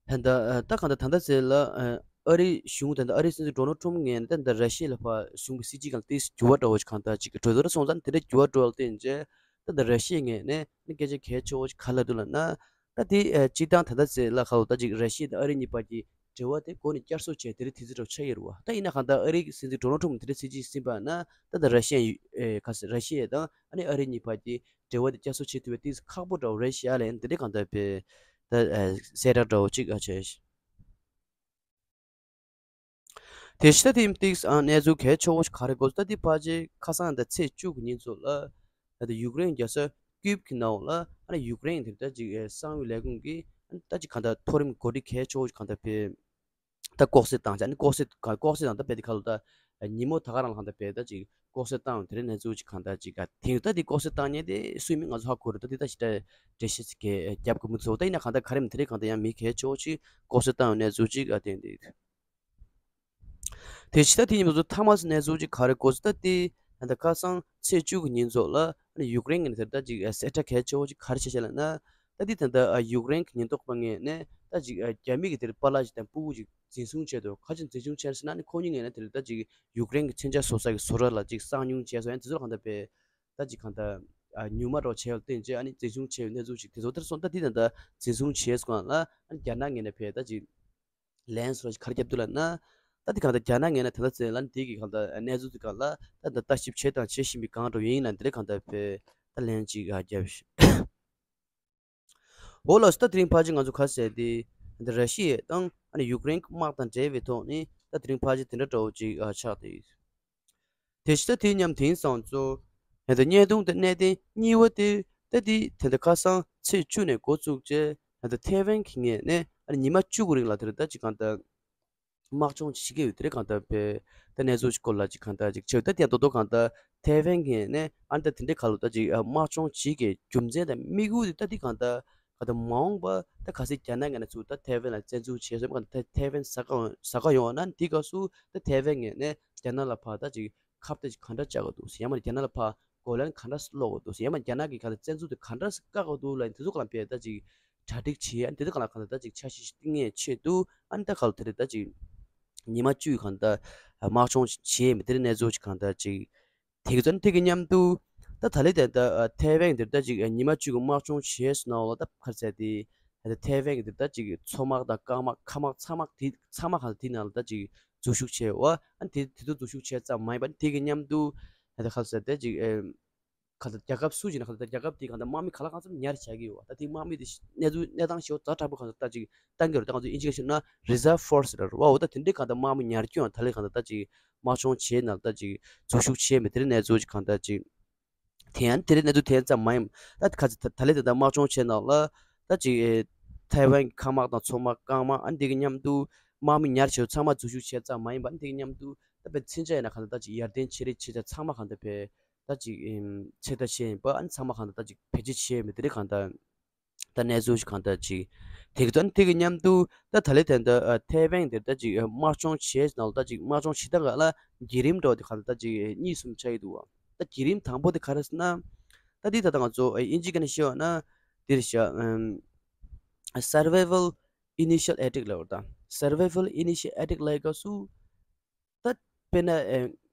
ད་ལྟ་ཨ་ད་གང་ལྟར་ད་ལྟ་ཟེར་ལ་ཨ་ཨ་རིའི་གཞུང་ད་ལྟ་ཨ་རིའི་སྲིད་འཛིན་ཌོ་ནལ་ཊམ་ངོས་ནས་ད་ལྟ་ར་ཤི་ཡ་ལ་ཕར་བཟུང་བའི་སྲིད་ཇུས་སྒང་ཏིག་འགྱུར་བ་འདྲ་བོ་ཞིག་གང་ལྟར་ཅིག་གྲོས་བསྡུར་སོང་ཙང་། དེ་འདྲ་འགྱུར་བ་འགྲོ་བ་ལ་བརྟེན་བྱས་ད་ལྟ་ར་ཤི་ཡ་ངོས་ནས་ནི་སྐད་ཆ་གལ་ཆེ་བོ་ཞིག་ག་རེ་ལབ་འདུག་ལབ་ན། ད་དེ་ཨ་སྤྱིར་བཏང་ད་ལྟ་ཟེར་ལ་ཁ་ལོ་ད་ཅིག་ར་ཤི་ཡ་དང་ཨ་རི་གཉིས་བར་གྱི་འབྲེལ་བ་དེ་འགོ་ནས་བསྐྱར་གསོ་བྱས་དེ་རིང་དུས་ཚོད་འདྲ་བོ་ཆགས་ཡོད་རེད་བ། ད་ཡིན་ན་གང་ལྟར་ཨ་རིའི་སྲིད་འཛིན་ཌོ་ནལ་ཊམ་དེ་འདྲ་སྲིད་ཇུས་ཟིན་པ་ན་ད་ལྟ་ར་ཤི་ཡ་ཨེ་ག་ཟེར་ར་ཤི་ཡ་དང་ཨ་ནི་ཨ་རི་གཉིས་བར་གྱི་འབྲེལ་བ་དེ་བསྐྱར་གསོ་བྱེད་ཐུབ་པའི་ཏིག་ཁག་པོ་འདྲ་བོ་རེད་ཤག་ལབ་ཡིན། དེ་འདྲའི་གང་ལྟར་བས་ད་ཨ་གསལ་བསྒྲགས་འདྲ་བོ་ཅིག་ཨ་བྱས། དེ་ཕྱི་ད་ཐེངས་ཏིག་ཨ་གནས་ཚུལ་གལ་ཆེ་བོ་ཞིག་ག་རེ་གོ་སོང་ད་འདི་ཕལ་ཆེར་ཁ་སང་ད་ཚེས་བཅུ་གི་ཉིན་ཚོ་ལ་ད་ལྟ་ཡུཀ་རེན་རྒྱལ་ས་ཀིབ་ཀྱི་ནང་ལ་ཨ་ནི་ཡུཀ་རེན་དེ་ད་ཅིག་ཨེ་གསང་བའི་ལས་ཁུངས་ཀྱིས་ཨ་ནི་ད་ཅིག་གང་ལྟར་མཐོ་རིམ་འགོ་ཁྲིད་གལ་ཆེ་བོ་ཞིག་གང་ལྟར་བས་ད་ལྐོག་གསོད་བཏང་བྱས། ཨ་ནི་ལྐོག་གསོད་ག་ལྐོག་གསོད་དང་ད་བས་དེ་ཁ་ལོ་ད་ཉིན་མོ་ད་ག་རང་ལ་གང་ལྟར་བས་ད་ཅིག་ལྐོག་གསོད་བཏང་བའི་དེ་རིང་གནས་ཚུལ་ཅིག་གང་ལྟར་ཅིག་ག་དེང་ད་འདི་ལྐོག་གསོད་བཏང་མཁན་དེ་སུ་ཡིན་མིན་ང་ཚོ་ཧ་གོ་རེད། ད་འདི་ད་ཞེ་དྲག་འགྲེལ་བཤད་ཅིག་གས་རྒྱབ་དགོས་མི་ཚོ། ད་ཡིན་ན་གང་ལྟར་ག་རེ་མིན་དེ་རིང་གང་ལྟར་ཡང་མི་གལ་ཆེ་བོ་ཅིག་ལྐོག་གསོད་བཏང་བའི་གནས་ཚུལ་ཅིག་ག་དེང་དེ། དེ་ཕྱི་ད་དེ་ཉིན་མ་ཚོ་མཐའ་མ་ཚོ་གནས་ཚུལ་ཅིག་ག་རེ་གོ་སོང་ད་དེ་ད་ལྟ་ཁ་སང་ཚེས་བཅུ་གི་ཉིན་ཚོ་ལ་ཨ་ནི་ཡུཀ་རེན་གྱི་ནས་དེ་ད་ཅིག་གསལ་བསྒྲགས་གལ་ཆེ་བོ་ཅིག་ག་རེ་བྱས་ཤག་ལབ་ན། ད་འདི་ད་ལྟ་ཨ་ཡུཀ་རེན་གྱི་ཉེན་རྟོག་པ་ངོས་ནས་ད་ཅིག་ཨ་རྒྱ་མི་གི་དེར་པཱ་ལགས་ཅིག་དང་སྤུ་གུ་ཅིག་འཛིན་བཟུང་བྱས་འདུག་ག་ཅིག་འཛིན་བཟུང་བྱས་ཟེར་ན་ནི་ཁོ་གཉིས་ངོས་ནས་དེར་ད་ཅིག་ཡུཀ་རེན་གྱི་མཚོན་ཆ་བཟོ་ས་གི་བཟོ་གྲྭ་ལ་ཅིག་གསང་ཉུལ་བྱས་སོང་། ཡང་དེ་ཚོར་གང་ལྟར་བས་ད་ཅིག་གང་ལྟར་ཨ་ཉུང་མ་འདྲ་བ་བྱས་པ་བརྟེན་བྱས་ཨ་ནི་འཛིན་བཟུང་བྱས་པའི་གནས་ཚུལ་ཅིག་དེ་ཚོ་དེར་སོང་། ད་འདི་ད་ལྟ་འཛིན་བཟུང་བྱས་སོང་ལ་ཨ་ནི་རྒྱ་ནག་ངོས་ནས་བས་ད་ཅིག་ལན་སོགས་ག་རེ་བརྒྱབ་འདུག་ལབ་ན། ད་འདི་གང་ལྟར་རྒྱ་ནག་ངོས་ནས་ད་ལྟ་ཚེ་ལ་འདི་གི་གང་ལྟར་གནས་ཚུལ་དེ་གང་ལ་ད་ལྟ་ལྟ་ཞིབ་བྱས་དང་བྱེད་བཞིན་པའི་སྒང་འགྲོ་ཡིན་ལབ་འདི་རེད་གང་ལྟར་བས་ད་ལན་ཅིག་ཨ་བརྒྱབ་ཤག་འོ་ལགས་སོ། ད་དེ་རིང་ཕལ་ཆེར་ང་ཚོ་ག་ཟེར་ཏེ་ ད་ར་ཤི་ཡ་དང་ཨ་ནི་ཡུཀ་རེན་དམག་དང་འབྲེལ་བའི་ཐོག་ནས་ད་དེ་རིང་ཕལ་ཆེར་དེ་འདྲ་འདྲ་བོ་ཅིག་ཨ་ཆགས་བསྡད་ཡོད། དེ་བཞིན་ད་དེ་མཉམ་དེང་སང་ཚོ་ད་བརྙན་ཐུང་དེ་གནད་དོན་གཉིས་པ་དེ་ད་དེ་ད་ལྟ་ཁ་སང་ཚེས་བཅུ་ནས་འགོ་བཙུགས་རྗེས་ད་ལྟ་ཐའེ་ཝན་གྱི་ངོས་ནས་ཨ་ནི་ཉི་མ་བཅུ་གི་རིང་ལ་དེ་རེད་ད་ཅིག་གང་ལྟར་དམག་སྦྱོང་བྱེད་ཀྱི་ཡོད་དེ་རེད། གང་ལྟར་བས་ད་གནས་ཚུལ་སྐོར་ལ་ཅིག་གང་ལྟར་ཅིག་བྱས་ད་དེ་ཡང་དོ་དོ་གང་ལྟར་ཐའེ་ཝན་གྱི་ངོས་ནས་ཨ་ནི་ད་དེ་འདྲའི་ཁ་ལོ་ད་ཅིག་དམག་སྦྱོང་བྱེད་ཀྱི་རྒྱུ་མཚན་དང་དམིགས་ཡུལ་དེ་ད་དེ་གང་ལྟར་ག་ད་མ་འོངས་པ་ད་གལ་སྲིད་རྒྱ་ནག་གི་ནས་ཚུར་ད་ཐའེ་ཝན་ལ་བཙན་འཛུལ་བྱས་སོང་ག་ད་ཐའེ་ཝན་ཟ་ག་ཟ་ག་ཡོང་བ་ན་དེ་སྐབས་སུ་ད་ཐའེ་ཝན་ངོས་ནས་རྒྱ་ནག་ལ་ཕར་ད་ཅིག་ཁ་གཏད་ཅིག་ག་འདྲ་བཅག་གི་འདུག་ཡང་མ་རྒྱ་ནག་ལ་ཕར་གོ་ལན་ག་འདྲ་སློག་གི་འདུག་ཡང་མ་རྒྱ་ནག་གི་ག་ད་བཙན་འཛུལ་དེ་ག་འདྲ་བཀག་གི་འདུག་ལ་དེ་ཚོ་ག་ལ་ཕར་ད་ཅིག་གྲ་སྒྲིག་བྱས་ཨ་ནི་དེ་ཚོ་ག་ལ་ག་ད་ད་ཅིག་འཆར་གཞི་ཞིག་བཏིང་ངེས་ཆེད་དུ་ཨ་ནི་ད་ག་ལ་དེ་རེད་ད་ཅིག་ཉི་མ་བཅུའི་གང་ལྟར་དམག་སྦྱོང་བྱས་མི་དེ་རིང་གནས་ཚུལ་ཅིག་གང་ལྟར་ཅིག་དེ་གི་ཚོད་དེ་གི་མཉམ་དུ་ད་ད་ལེ་དེ་ད་ཐའེ་ཝན་དེར་ད་ཅིག་ཉི་མ་བཅུ་གི་དམག་སྦྱོང་བྱས་སོང་ན་ལ་ད་ཁར་ཚད་དེ་ད་ཐའེ་ཝན་གི་དེར་ད་ཅིག་མཚོ་དམག་དང་རྐང་དམག་མཁའ་དམག་ཚ་དམག་དེ་ཚང་མ་གང་དེ་ནང་ལ་ད་ཅིག་འཛུལ་ཞུགས་བྱས་བ་ཨ་དེ་དེ་ཚོ་འཛུལ་ཞུགས་བྱས་ཙམ་མ་ཡིན་པ་དེ་གི་མཉམ་དུ་ད་ཁར་ཚད་ད་ཅིག་ག་ད་རྒྱལ་ཁབ་སུ་ཞིག་ན་ག་ད་རྒྱལ་ཁབ་དེ་གང་ལྟར་དམག་མི་ག་ལ་གང་འཚམ་ཉར་བྱ་གི་ཡོད་བ། ད་དེ་དམག་མི་དེ་གནས་ཚུལ་གནས་སྟངས་ཤོག་ཛ་དྲག་པོ་གང་ལྟར་ད་ཅིག་བཏང་གི་རེད། ད་ང་ཚོ་ཨིན་ཇི་ག་ཤོད་ན་རི་ཛར་ཕོར་སི་རེད་བ། འོ་ད་དེ་འདྲའི་གང་ལྟར་དམག་མི་ཉར་སྐྱོང་ད་ལེ་གང་ལྟར་ད་ཅིག་དམག་སྦྱོང་བྱས་ན་ད་ཅིག་འཛུལ་ཞུགས་བྱས་མེད་དེ་རིང་གནས་ཚུལ་ཅིག་གང་ལྟར་ཅིག་དེ་ཡང་དེ་རིང་གནས་ཚུལ་དེ་ཙམ་མ་ཡིན། ད་ག་ཚོད་ད་ལེ་ད་ལྟ་དམག་སྦྱོང་བྱས་ན་ལ་ད་ཅིག་ཐའེ་ཝན་གྱི་མཁའ་དམག་དང་མཚོ་དམག་རྐང་དམག་ཨ་འདི་གི་མཉམ་དུ་དམག་མི་ཉར་བྱས་ཚང་མ་འཛུལ་ཞུགས་བྱས་ཙམ་མ་ཡིན་པ་ཨ་འདི་གི་མཉམ་དུ་ད་དཔེ་མཚོན་ཆ་ཡིན་ན་གང་ལྟར་ད་ཅིག་ཡར་ལྡན་ཆེ་རིགས་ཆེ་ཆ་ཚང་མ་གང་ལྟར་བས། ད་ཅིག་ཨིམ་ཚེ་ད་ཤེས་ཡིན་པ་ཨ་ནི་ཚང་མ་གང་ལྟར་ད་ཅིག་བེད་སྤྱོད་བྱས་མི་དེ་རིགས་གང་ལྟར་ད་གནས་ཚུལ་ཞིག་གང་ལྟར་ཅིག་དེ་གི་ད་དེ་གི་མཉམ་དུ་ད་ད་ལེ་དེ་འདྲ་ཐའེ་ཝན་དེར་ད་ཅིག་དམག་སྦྱོང་བྱས་ནང་ད་ཅིག་དམག་སྦྱོང་བྱེད་སྟངས་ལ་བརྒྱུད་རིམ་འདྲ་བ་དེ་གང་ལྟར་ད་ཅིག་གཉིས་གསུམ་ཆགས་ཡོད་འདུག་བ། ད་བརྒྱུད་རིམ་དང་པོ་དེ་ག་རེ་ཟེར་ན་ད་འདི་ད་ལྟ་ང་ཚོ་ཨིན་ཇི་ག་ནས་བཤད་ན་འདིར་བཤད་survival initial attack ལབ་པ་ད་survival initial attack ལབ་སྐབས་སུ། ད་དཔེར་ན་ཨེ་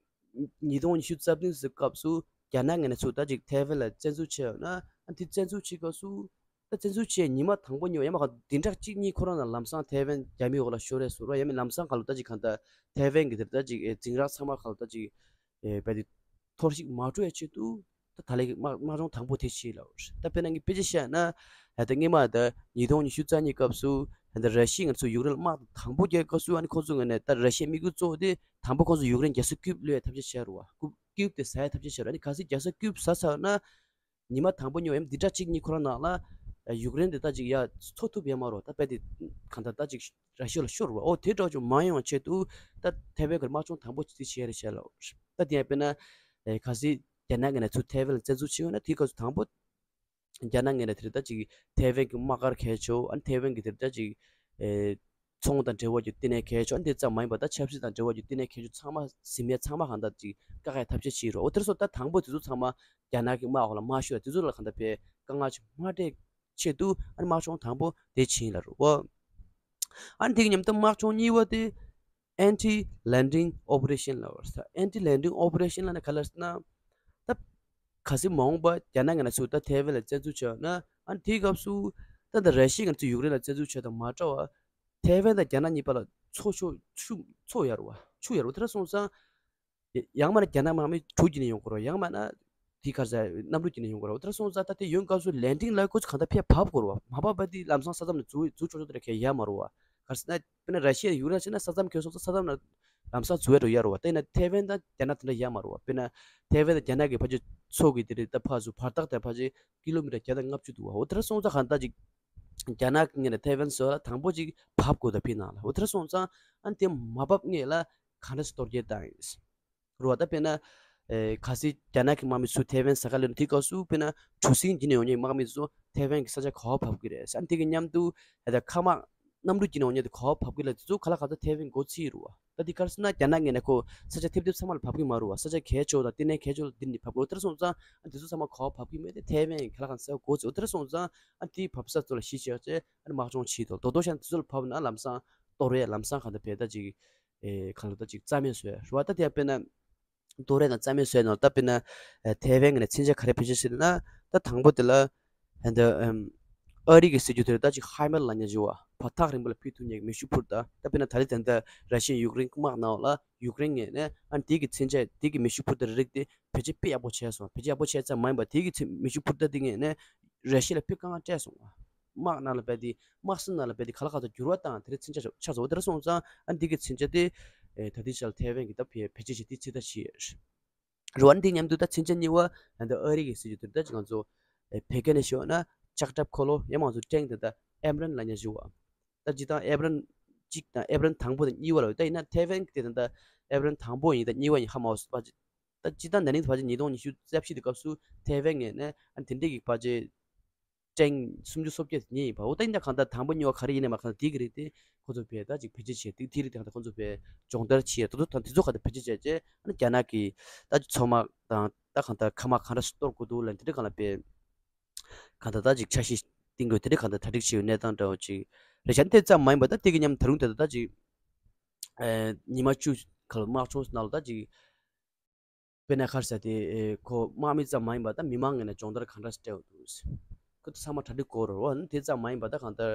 ཉིས་སྟོང་ཉི་ཤུ་རྩ་བདུན་ཟེར་སྐབས་སུ་རྒྱ་ནག་ངོས་ནས་ཚུར་ད་ཅིག་ཐའེ་ཝན་ལ་བཙན་འཛུལ་བྱས་ཡོད་ན་ཨ་དེ་བཙན་འཛུལ་བྱེད་སྐབས་སུ་ད་བཙན་འཛུལ་བྱས་ཉི་མ་དང་པོ་གཉིས་པ་ཡང་མ་ག་བདུན་ཕྲག་གཅིག་གཉིས་ཁོ་རང་ལ་ལམ་སང་ཐའེ་ཝན་རྒྱ་མིའི་འོག་ལ་ཤོར་རེད་ཟེར་བ་ཡང་མིན་ལམ་སང་ག་ལ་ད་ཅིག་གང་ལྟར་ཐའེ་ཝན་གྱི་དེར་ད་ཅིག་ཨེ་འཛིང་རགས་ཚང་མ་ག་ལ་ད་ཅིག་ཨེ་བས་དེ་ཐོར་ཞིག་མ་འགྲོ་ཡ་ཆེད་དུ། ད་ད་ལན་གྱི་དམག་དམག་སྦྱོང་དང་པོ་དེ་བྱས་ལ། ད་དཔེར་ན་ངས་དཔེ་ཆ་བཤད་ན། ད་སྔོན་མ་ད་ཉིས་སྟོང་ཉི་ཤུ་རྩ་གཉིས་སྐབས་སུ་ད་ར་ཤི་ཡ་ང་ཚོ་ཡུཀ་རེན་ལ་དམག་དང་པོ་རྒྱག་སྐབས་སུ་ཨ་ནི་ཁོང་ཚོ་ངོས་ནས་ད་ར་ཤི་ཡའི་དམིགས་ཡུལ་གཙོ་བོ་དེ་དང་པོ་ཁོང་ཚོ་ཡུཀ་རེན་རྒྱལ་ས་ཀིབ་གློད་ཡའི་ཐབས་ཤེས་བྱས་རུ་བ། ཀིབ་ཀིབ་དེ་ཟ་ཡའི་ཐབས་ཤེས་བྱས་རུ་ཨ་ནི་གལ་སྲིད་རྒྱལ་ས་ཀིབ་ཟ་ཚར་ན། ཉི་མ་དང་པོ་ཉོ་ཡམ་འདི་འདྲ་གཅིག་གཉིས་ཁོ་རང་ནང་ལ་ཡུཀ་རེན་དེ་ད་ཅིག་ཡ་འཚོ་ཐུབ་ཡ་མ་རུ་བ། ད་དཔེ་དེ་གང་ལྟར་ད་ཅིག་ར་ཤི་ཡ་ལ་ཤོར་བ། ཨོ་དེ་འདྲ་ཅུང་མ་ཡོང་བ་ཆེད་དུ་ད་ཐའེ་ཝན་གྱི་དམག་སྦྱོང་དང་པོ་དེ་བྱས་རེད་བྱས་ལ། ད་དེ་ཡང་དཔེར་ན་ཨེ་གལ་སྲིད་རྒྱ་ནག་ངོས་ནས་ཚུར་ཐའེ་ཝན་ལ་བཙན་འཛུལ་བྱེད་ཡོང་ན་དེའི་སྐབས་སུ་དང་པོ་རྒྱ་ནག་ངོས་ནས་དེ་རེད་ད་ཅིག་ཐའེ་ཝན་གྱི་དམག་སྒར་གས་ཆོག་ཨ་ནི་ཐའེ་ཝན་གྱི་དེ་རེད་ད་ཅིག་ཨེ་ཚོང་དང་འབྲེལ་བ་གྱི་བསྟི་གནས་གས་ཆོག་ཨ་ནི་དེ་ཙམ་མ་ཡིན་པ་ད་ཆབ་སྲིད་དང་འབྲེལ་བ་གྱི་བསྟི་གནས་གས་ཆོག་ཚང་མ་ཟིན་མེད་ཚང་མ་གང་ལྟར་ཅིག་བཀག་ཡའི་ཐབས་ཤེས་བྱེད་རོགས། ཨོ་དེར་སོང་ད་དང་པོ་དེ་ཚོ་ཚང་མ་རྒྱ་ནག་གི་དམག་འོག་ལ་མ་ཤོར་དེ་ཚོ་ལ་གང་ལྟར་ཕའི་དཀའ་ངལ་ཅིག་མ་སྤྲད་ཆེད་དུ་ཨ་ནི་དམག་སྦྱོང་དང་པོ་དེ་ཕྱིན་ལ་རུ་བ། ཨ་ནི་དེ་གི་མཉམ་དུ་དམག་སྦྱོང་གཉིས་པ་དེ་Anti Landing Operation ལབ་པ་རེད། Anti Landing Operation ལབ་ན་ག་ལ་ཟེར་ན། ད་གལ་སྲིད་མ་འོངས་པ་རྒྱ་ནག་ངོས་ནས་ཚུར་ད་ཐའེ་ཝན་ལ་བཙན་འཛུལ་བྱས་ན་ཨ་ནི་དེའི་སྐབས་སུ་ད་ད་ར་ཤི་ཡ་ངོས་ནས་ཚུར་ཡུཀ་རེན་ལ་བཙན་འཛུལ་བྱས་དང་མ་འདྲ་བ་ཐའེ་ཝན་དང་རྒྱ་ནག་གཉིས་བར་ལ་འཚོ་ཆོག་ཆུ་འཚོ་ཡ་རུ་བ་ཆུ་ཡ་རུ་བ་དེ་འདྲ་སོང་ཙང་། ཡང་མིན་ན་རྒྱ་ནག་དམག་མི་གྲུ་བརྒྱུད་ནས་ཡོང་དགོས་རེད། ཡང་མིན་ན་དེ་ག་རེ་ཟེར་གནམ་གྲུ་བརྒྱུད་ནས་ཡོང་དགོས་རེད། དེ་འདྲ་སོང་ཙང་ད་དེ་ཡོང་སྐབས་སུ་ལེན་ཌིང་ལ་ཁོ་ཚོ་གང་ལྟར་ཕར་བབས་དགོས་རེད་བ། མ་བབས་པ་དེ་ལམ་སང་ས་མཚམས་ནས་འཛུལ་འཛུལ་ཆོག་ཆོག་དེ་འདྲ་གང་ཡང་ཡོད་མ་རེད་བ། ག་རེ་ཟེར་ན་དཔེར་ན་ར་ཤི་ཡ་ཡུཀ་རེན་ལ་བྱས་ན་ས་མཚམས་གས་སོང་ཙང་ས་མཚམས་ནས་ལམ་སང་འཛུལ་ཡ་འགྲོ་ཡ་རེད་བ། དེ་ཡིན་ན་ཐའེ་ཝན་དང་རྒྱ་ནག་དེ་འདྲ་ཡོད་མ་རེད་བ། དཔེར་ན་ཐའེ་ཝན་དང་རྒྱ་ནག་གི་ཕལ་ཆེར་མཚོ་གི་དེ་རེད་ད་ཕར་ཚུར་བར་ཐག་དེ་ཕལ་ཆེར་ཀི་ལོ་མི་ཊར་བརྒྱ་དང་ལྔ་བཅུ་འདུག་བ། འོ་དེ་འདྲ་སོང་ཙང་གང་ལྟར་ཅིག་རྒྱ་ནག་གི་ངོས་ནས་ཐའེ་ཝན་བཟོ་ལ་དང་པོ་ཅིག་བབས་དགོས་ད་ཕི་ནང་ལ། འོ་དེ་འདྲ་སོང་ཙང་ཨ་ནི་དེ་མ་བབས་སྔོན་ལ་ག་འདྲ་སེ་གཏོར་རྒོལ་བཏང་ཡིན། རུ་བ་ད་དཔེར་ན། ཨེ་གལ་སྲིད་རྒྱ་ནག་གི་དམག་མི་ཚུར་ཐའེ་ཝན་ཟ་ག་སླེབས་ན་དེའི་སྐབས་སུ་དཔེར་ན་གྲུ་གཟིངས་བརྒྱུད་ནས་ཡོང་མཁན་དམག་མི་ཚོ་ཐའེ་ཝན་གྱི་ས་ཆ་ག་པར་བབས་ཀྱི་རེད་ཟེར། ཨ་ནི་དེ་གི་མཉམ་དུ་ཨེ་ད་མཁའ་དམག་གནམ་གྲུ་བརྒྱུད་ནས་ཡོང་མཁན་དེ་ག་པར་བབས་ཀྱི་རེད། དེ་ཚོ་ག་ལ་གང་ལྟར་ཐའེ་ཝན་མགོ་ཚོད་ཡིན་རུ་བ། ད་དེ་ག་རེ་ཟེར་ན་རྒྱ་ནག་ངོས་ནས་ཁོ་ས་ཆ་ཐེབས་ཐེབས་ཚང་མ་ལ་བབས་ཀྱི་མ་རུ་བ། ས་ཆ་གས་ཆོག་དང་བསྟི་གནས་གས་ཆོག་ལ་འདི་ནས་བབས་ཀྱི་རུ། དེ་འདྲ་སོང་ཙང་ཨ་དེ་ཚོ་ཚང་མ་ག་པར་བབས་ཀྱི་མེད་དེ་ཐའེ་ཝན་ག་ལ་གང་ཟེར་མགོ་ཚོད། དེ་འདྲ་སོང་ཙང་ཨ་དེའི་བབས་ས་ཚོ་ལ་གཞི་བཞག་བྱས་ཨ་ནི་དམག་སྦྱོང་བྱེད་དོ། དོ་དོ་ཤ་དེ་ཚོ་ལ་བབས་ན་ལམ་སང་གཏོར་བས་ལམ་སང་གང་ལྟར་བས་ད་ཅིག་ཨེ་གང་ལ་ད་ཅིག་རྩ་མེད་བཟོས་རུ་བ། ད་དེ་ཡང་དཔེར་ན། གཏོར་བས་ན་རྩ་མེད་བཟོས་ན་ད་དཔེར་ན། ཨེ་ཐའེ་ཝན་གྱི་ནས་མཚོན་ཆ་ག་རེ་བེད་སྤྱོད་བྱེད་ན། ད་དང་པོ་དེ་ལ། ཨེ་འདི་ཨམ། ཨ་རི་གི་སྲིད་ཇུས་དེར་ད་ཅིག་ཧའི་མར་ལབ་མཁན་ཅིག་ཡོད་བ། བར་ཐག་རིང་པོ་ལ་ཕུད་ཐུབ་མཁན་གྱི་མེ་ཤུགས་འཕུར་མདའ། ད་དཔེར་ན་ད་རེས་ད་ལྟ་ར་ཤི་ཡ་ཡུཀ་རེན་དམག་ནང་ལ་ཡུཀ་རེན་ངོས་ནས་ཨ་ནི་དེ་གི་མཚོན་ཆ་དེ་གི་མེ་ཤུགས་འཕུར་མདའ་རིགས་དེ་བེད་སྤྱོད་དཔེ་ཡག་པོ་བྱས་སོང་། བེད་སྤྱོད་ཡག་པོ་བྱས་ཙམ་མ་ཡིན་པར་དེ་གི་མཚོན་མེ་ཤུགས་འཕུར་མདའ་དེ་ངོས་ནས་ར་ཤི་ཡ་ལ་དཔེ་དཀའ་ངལ་སྤྲད་སོང་བ། དམག་ནང་ལ་བས་དེ་དམག་སྲིད་ནང་ལ་བས་དེ་ག་ལ་ག་ཚོད་འགྱུར་བ་བཏང་དེ་རེད་མཚོན་ཆ་ཆགས་སོང་། དེ་རེད་སོང་ཙང་ཨ་འདི་གི་མཚོན་ཆ་དེ་ད་ལྟའི་ཆར་ཐའེ་ཝན་གྱི་ད་བས་བེད་སྤྱོད་བྱེད་དེ་ཚིག་ཐག་བྱས་རེད། རེད་བ། འདི་མཉམ་དུ་ད་མཚོན་ཆ་གཉིས་པ་ད་ལྟ་ཨ་རི་གི་ཟེར་རྒྱུ་དེ་ད་ཅིག་ང་ཚོ་བོད་སྐད་ནས་ཞུས་ན་ལྕགས་ཁྲབ་འཁོར་ལོ་ཡང་ང་ཚོ་ཀྲེང་དེ་ད་ཨེབ་རན་ལབ་མཁན་ཞུ་བ། ད་ཅིག་ད་ཨེབ་རན་གཅིག་དང་ཨེབ་རན་དང་པོ་དང་གཉིས་པ་ལ་ད་ཡིན་ན་ཐའེ་ཝན་གྱི་དེ་ད་ལྟ་ཨེབ་རན་དང་པོ་ཡིན་ད་གཉིས་པ་ཡིན་ཧ་མ་གོ་སོང་། ད་ཅིག་ད་ན་ནིང་ཕལ་ཆེར་ཉིས་སྟོང་ཉི་ཤུ་རྩ་བཞི་དེ་སྐབས་སུ་ཐའེ་ཝན་ངོས་ནས་ཨ་དེ་འདྲས་ཀྱི་ཕལ་ཆེར་ཀྲེང་སུམ་ཅུ་སོ་བརྒྱད་ཉིན་ཡིན་པ། འོ་ད་ཡིན་ད་གང་ལྟར་དང་པོ་གཉིས་པ་ག་རེ་ཡིན་ནའི་མ་གང་ལྟར་དེའི་གི་རིགས་དེ་ཁོ་ཚོ་བས་ད་ཅིག་བེད་སྤྱོད་བྱས་དེ་དེའི་རིགས་དེ་གང་ལྟར་ཁོ་ཚོ་བས་སྦྱོང་བརྡར་བྱས་དོ་དོ་དང་དེ་ཚོ་གང་ལྟར་བེད་སྤྱོད་བྱས་རྗེས་ཨ་ནི་རྒྱ་ནག་གི་ད་ཅིག་མཚོ་དམག་དང་ད་གང་ལྟར་མཁའ་དམག་གང་འདྲ་ཞིག་གཏོར་དགོས་འདུག་ལ་དེ་འདྲ་གང་ལ་བས་གང་ལྟར་ད་ཅིག་འཆར་གཞི་བཏིང་དགོས་དེ་འདྲ་གང་ལྟར་གྲ་སྒྲིག་བྱས་ཡོད་གནས་སྟངས་འདྲ་བོ་ཅིག་རེད་ཤག་དེ་ཙམ་མ་ཡིན་པ་ད་དེ་གི་མཉམ་ད་རུང་དེ་ད་ད་ཅིག་ཉི་མ་བཅུ་ག་ལ་དམག་སྦྱོང་ནང་ལ་ད་ཅིག་དཔེར་ན་ག་རེ་ཟེར་དེ་ཁོ་དམག་མི་ཙམ་མ་ཡིན་པ་ད་མི་མང་ངོས་ནས་སྦྱོང་བརྡར་ག་འདྲ་སྤྲད་འདུག་ཁོ་ཚོ་ཚང་མ་གྲ་སྒྲིག་དགོས་རེད་བ། དེ་ཙམ་མ་ཡིན་པ་ད་གང་ལྟར་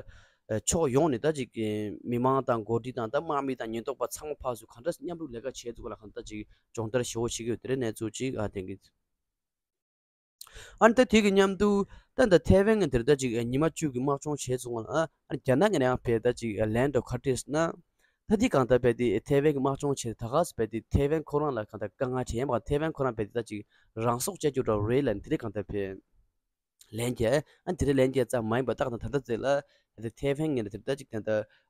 ཕྱོགས་ཡོངས་ནས་ད་ཅིག་མི་མང་དང་འགོ་ཁྲིད་དང་ད་དམག་མི་དང་ཉེན་རྟོག་པ་ཚང་མ་ཕར་ཚུར་ག་འདྲ་མཉམ་རུབ་ལས་ཀ་བྱས་འདུག་ལ་གང་ལྟར་ཅིག་སྦྱོང་བརྡར་ཞེ་པོ་བྱེད་ཀྱི་ཡོད་དེ་འདྲའི་གནས་ཚུལ་ཅིག་ཨ་བསྟན་གྱི་འདུག་ཨ་ནི་ད་དེ་གི་མཉམ་དུ་ད་ད་ཐའེ་ཝན་གྱི་དེར་ད་ཅིག་ཉི་མ་བཅུ་གི་དམག་སྦྱོང་བྱས་སོང་ལ་ཨ་ནི་རྒྱ་ནག་གི་ནང་བས་ད་ཅིག་ལན་འགྲོ་ཁ་བྲལ་ན་ད་དེ་གང་ལྟར་བས་དེ་ཐའེ་ཝན་གྱི་དམག་སྦྱོང་བྱས་ད་ག་སེ་བས་དེ་ཐའེ་ཝན་ཁོ་རང་ལ་གང་ལྟར་དཀའ་ངལ་འཕྲད་ཡ་མ་ཐའེ་ཝན་ཁོ་རང་བས་དེ་ད་ཅིག་རང་སྲོག་བཅད་རྒྱུ་འདྲ་རེད་ལ་ནི་དེ་རིགས་གང་ལྟར་བས་ལན་རྒྱག་ཨ་ནི་དེ་རིགས་ལན་རྒྱག་ཙམ་མ་ཡིན་པ་ད་གང་ལྟར་ད་ལྟ་ཚེ་ལ་ད་ཐའེ་ཝན་ངོས་ནས་དེ་ད་ཅིག་ད་ལྟ་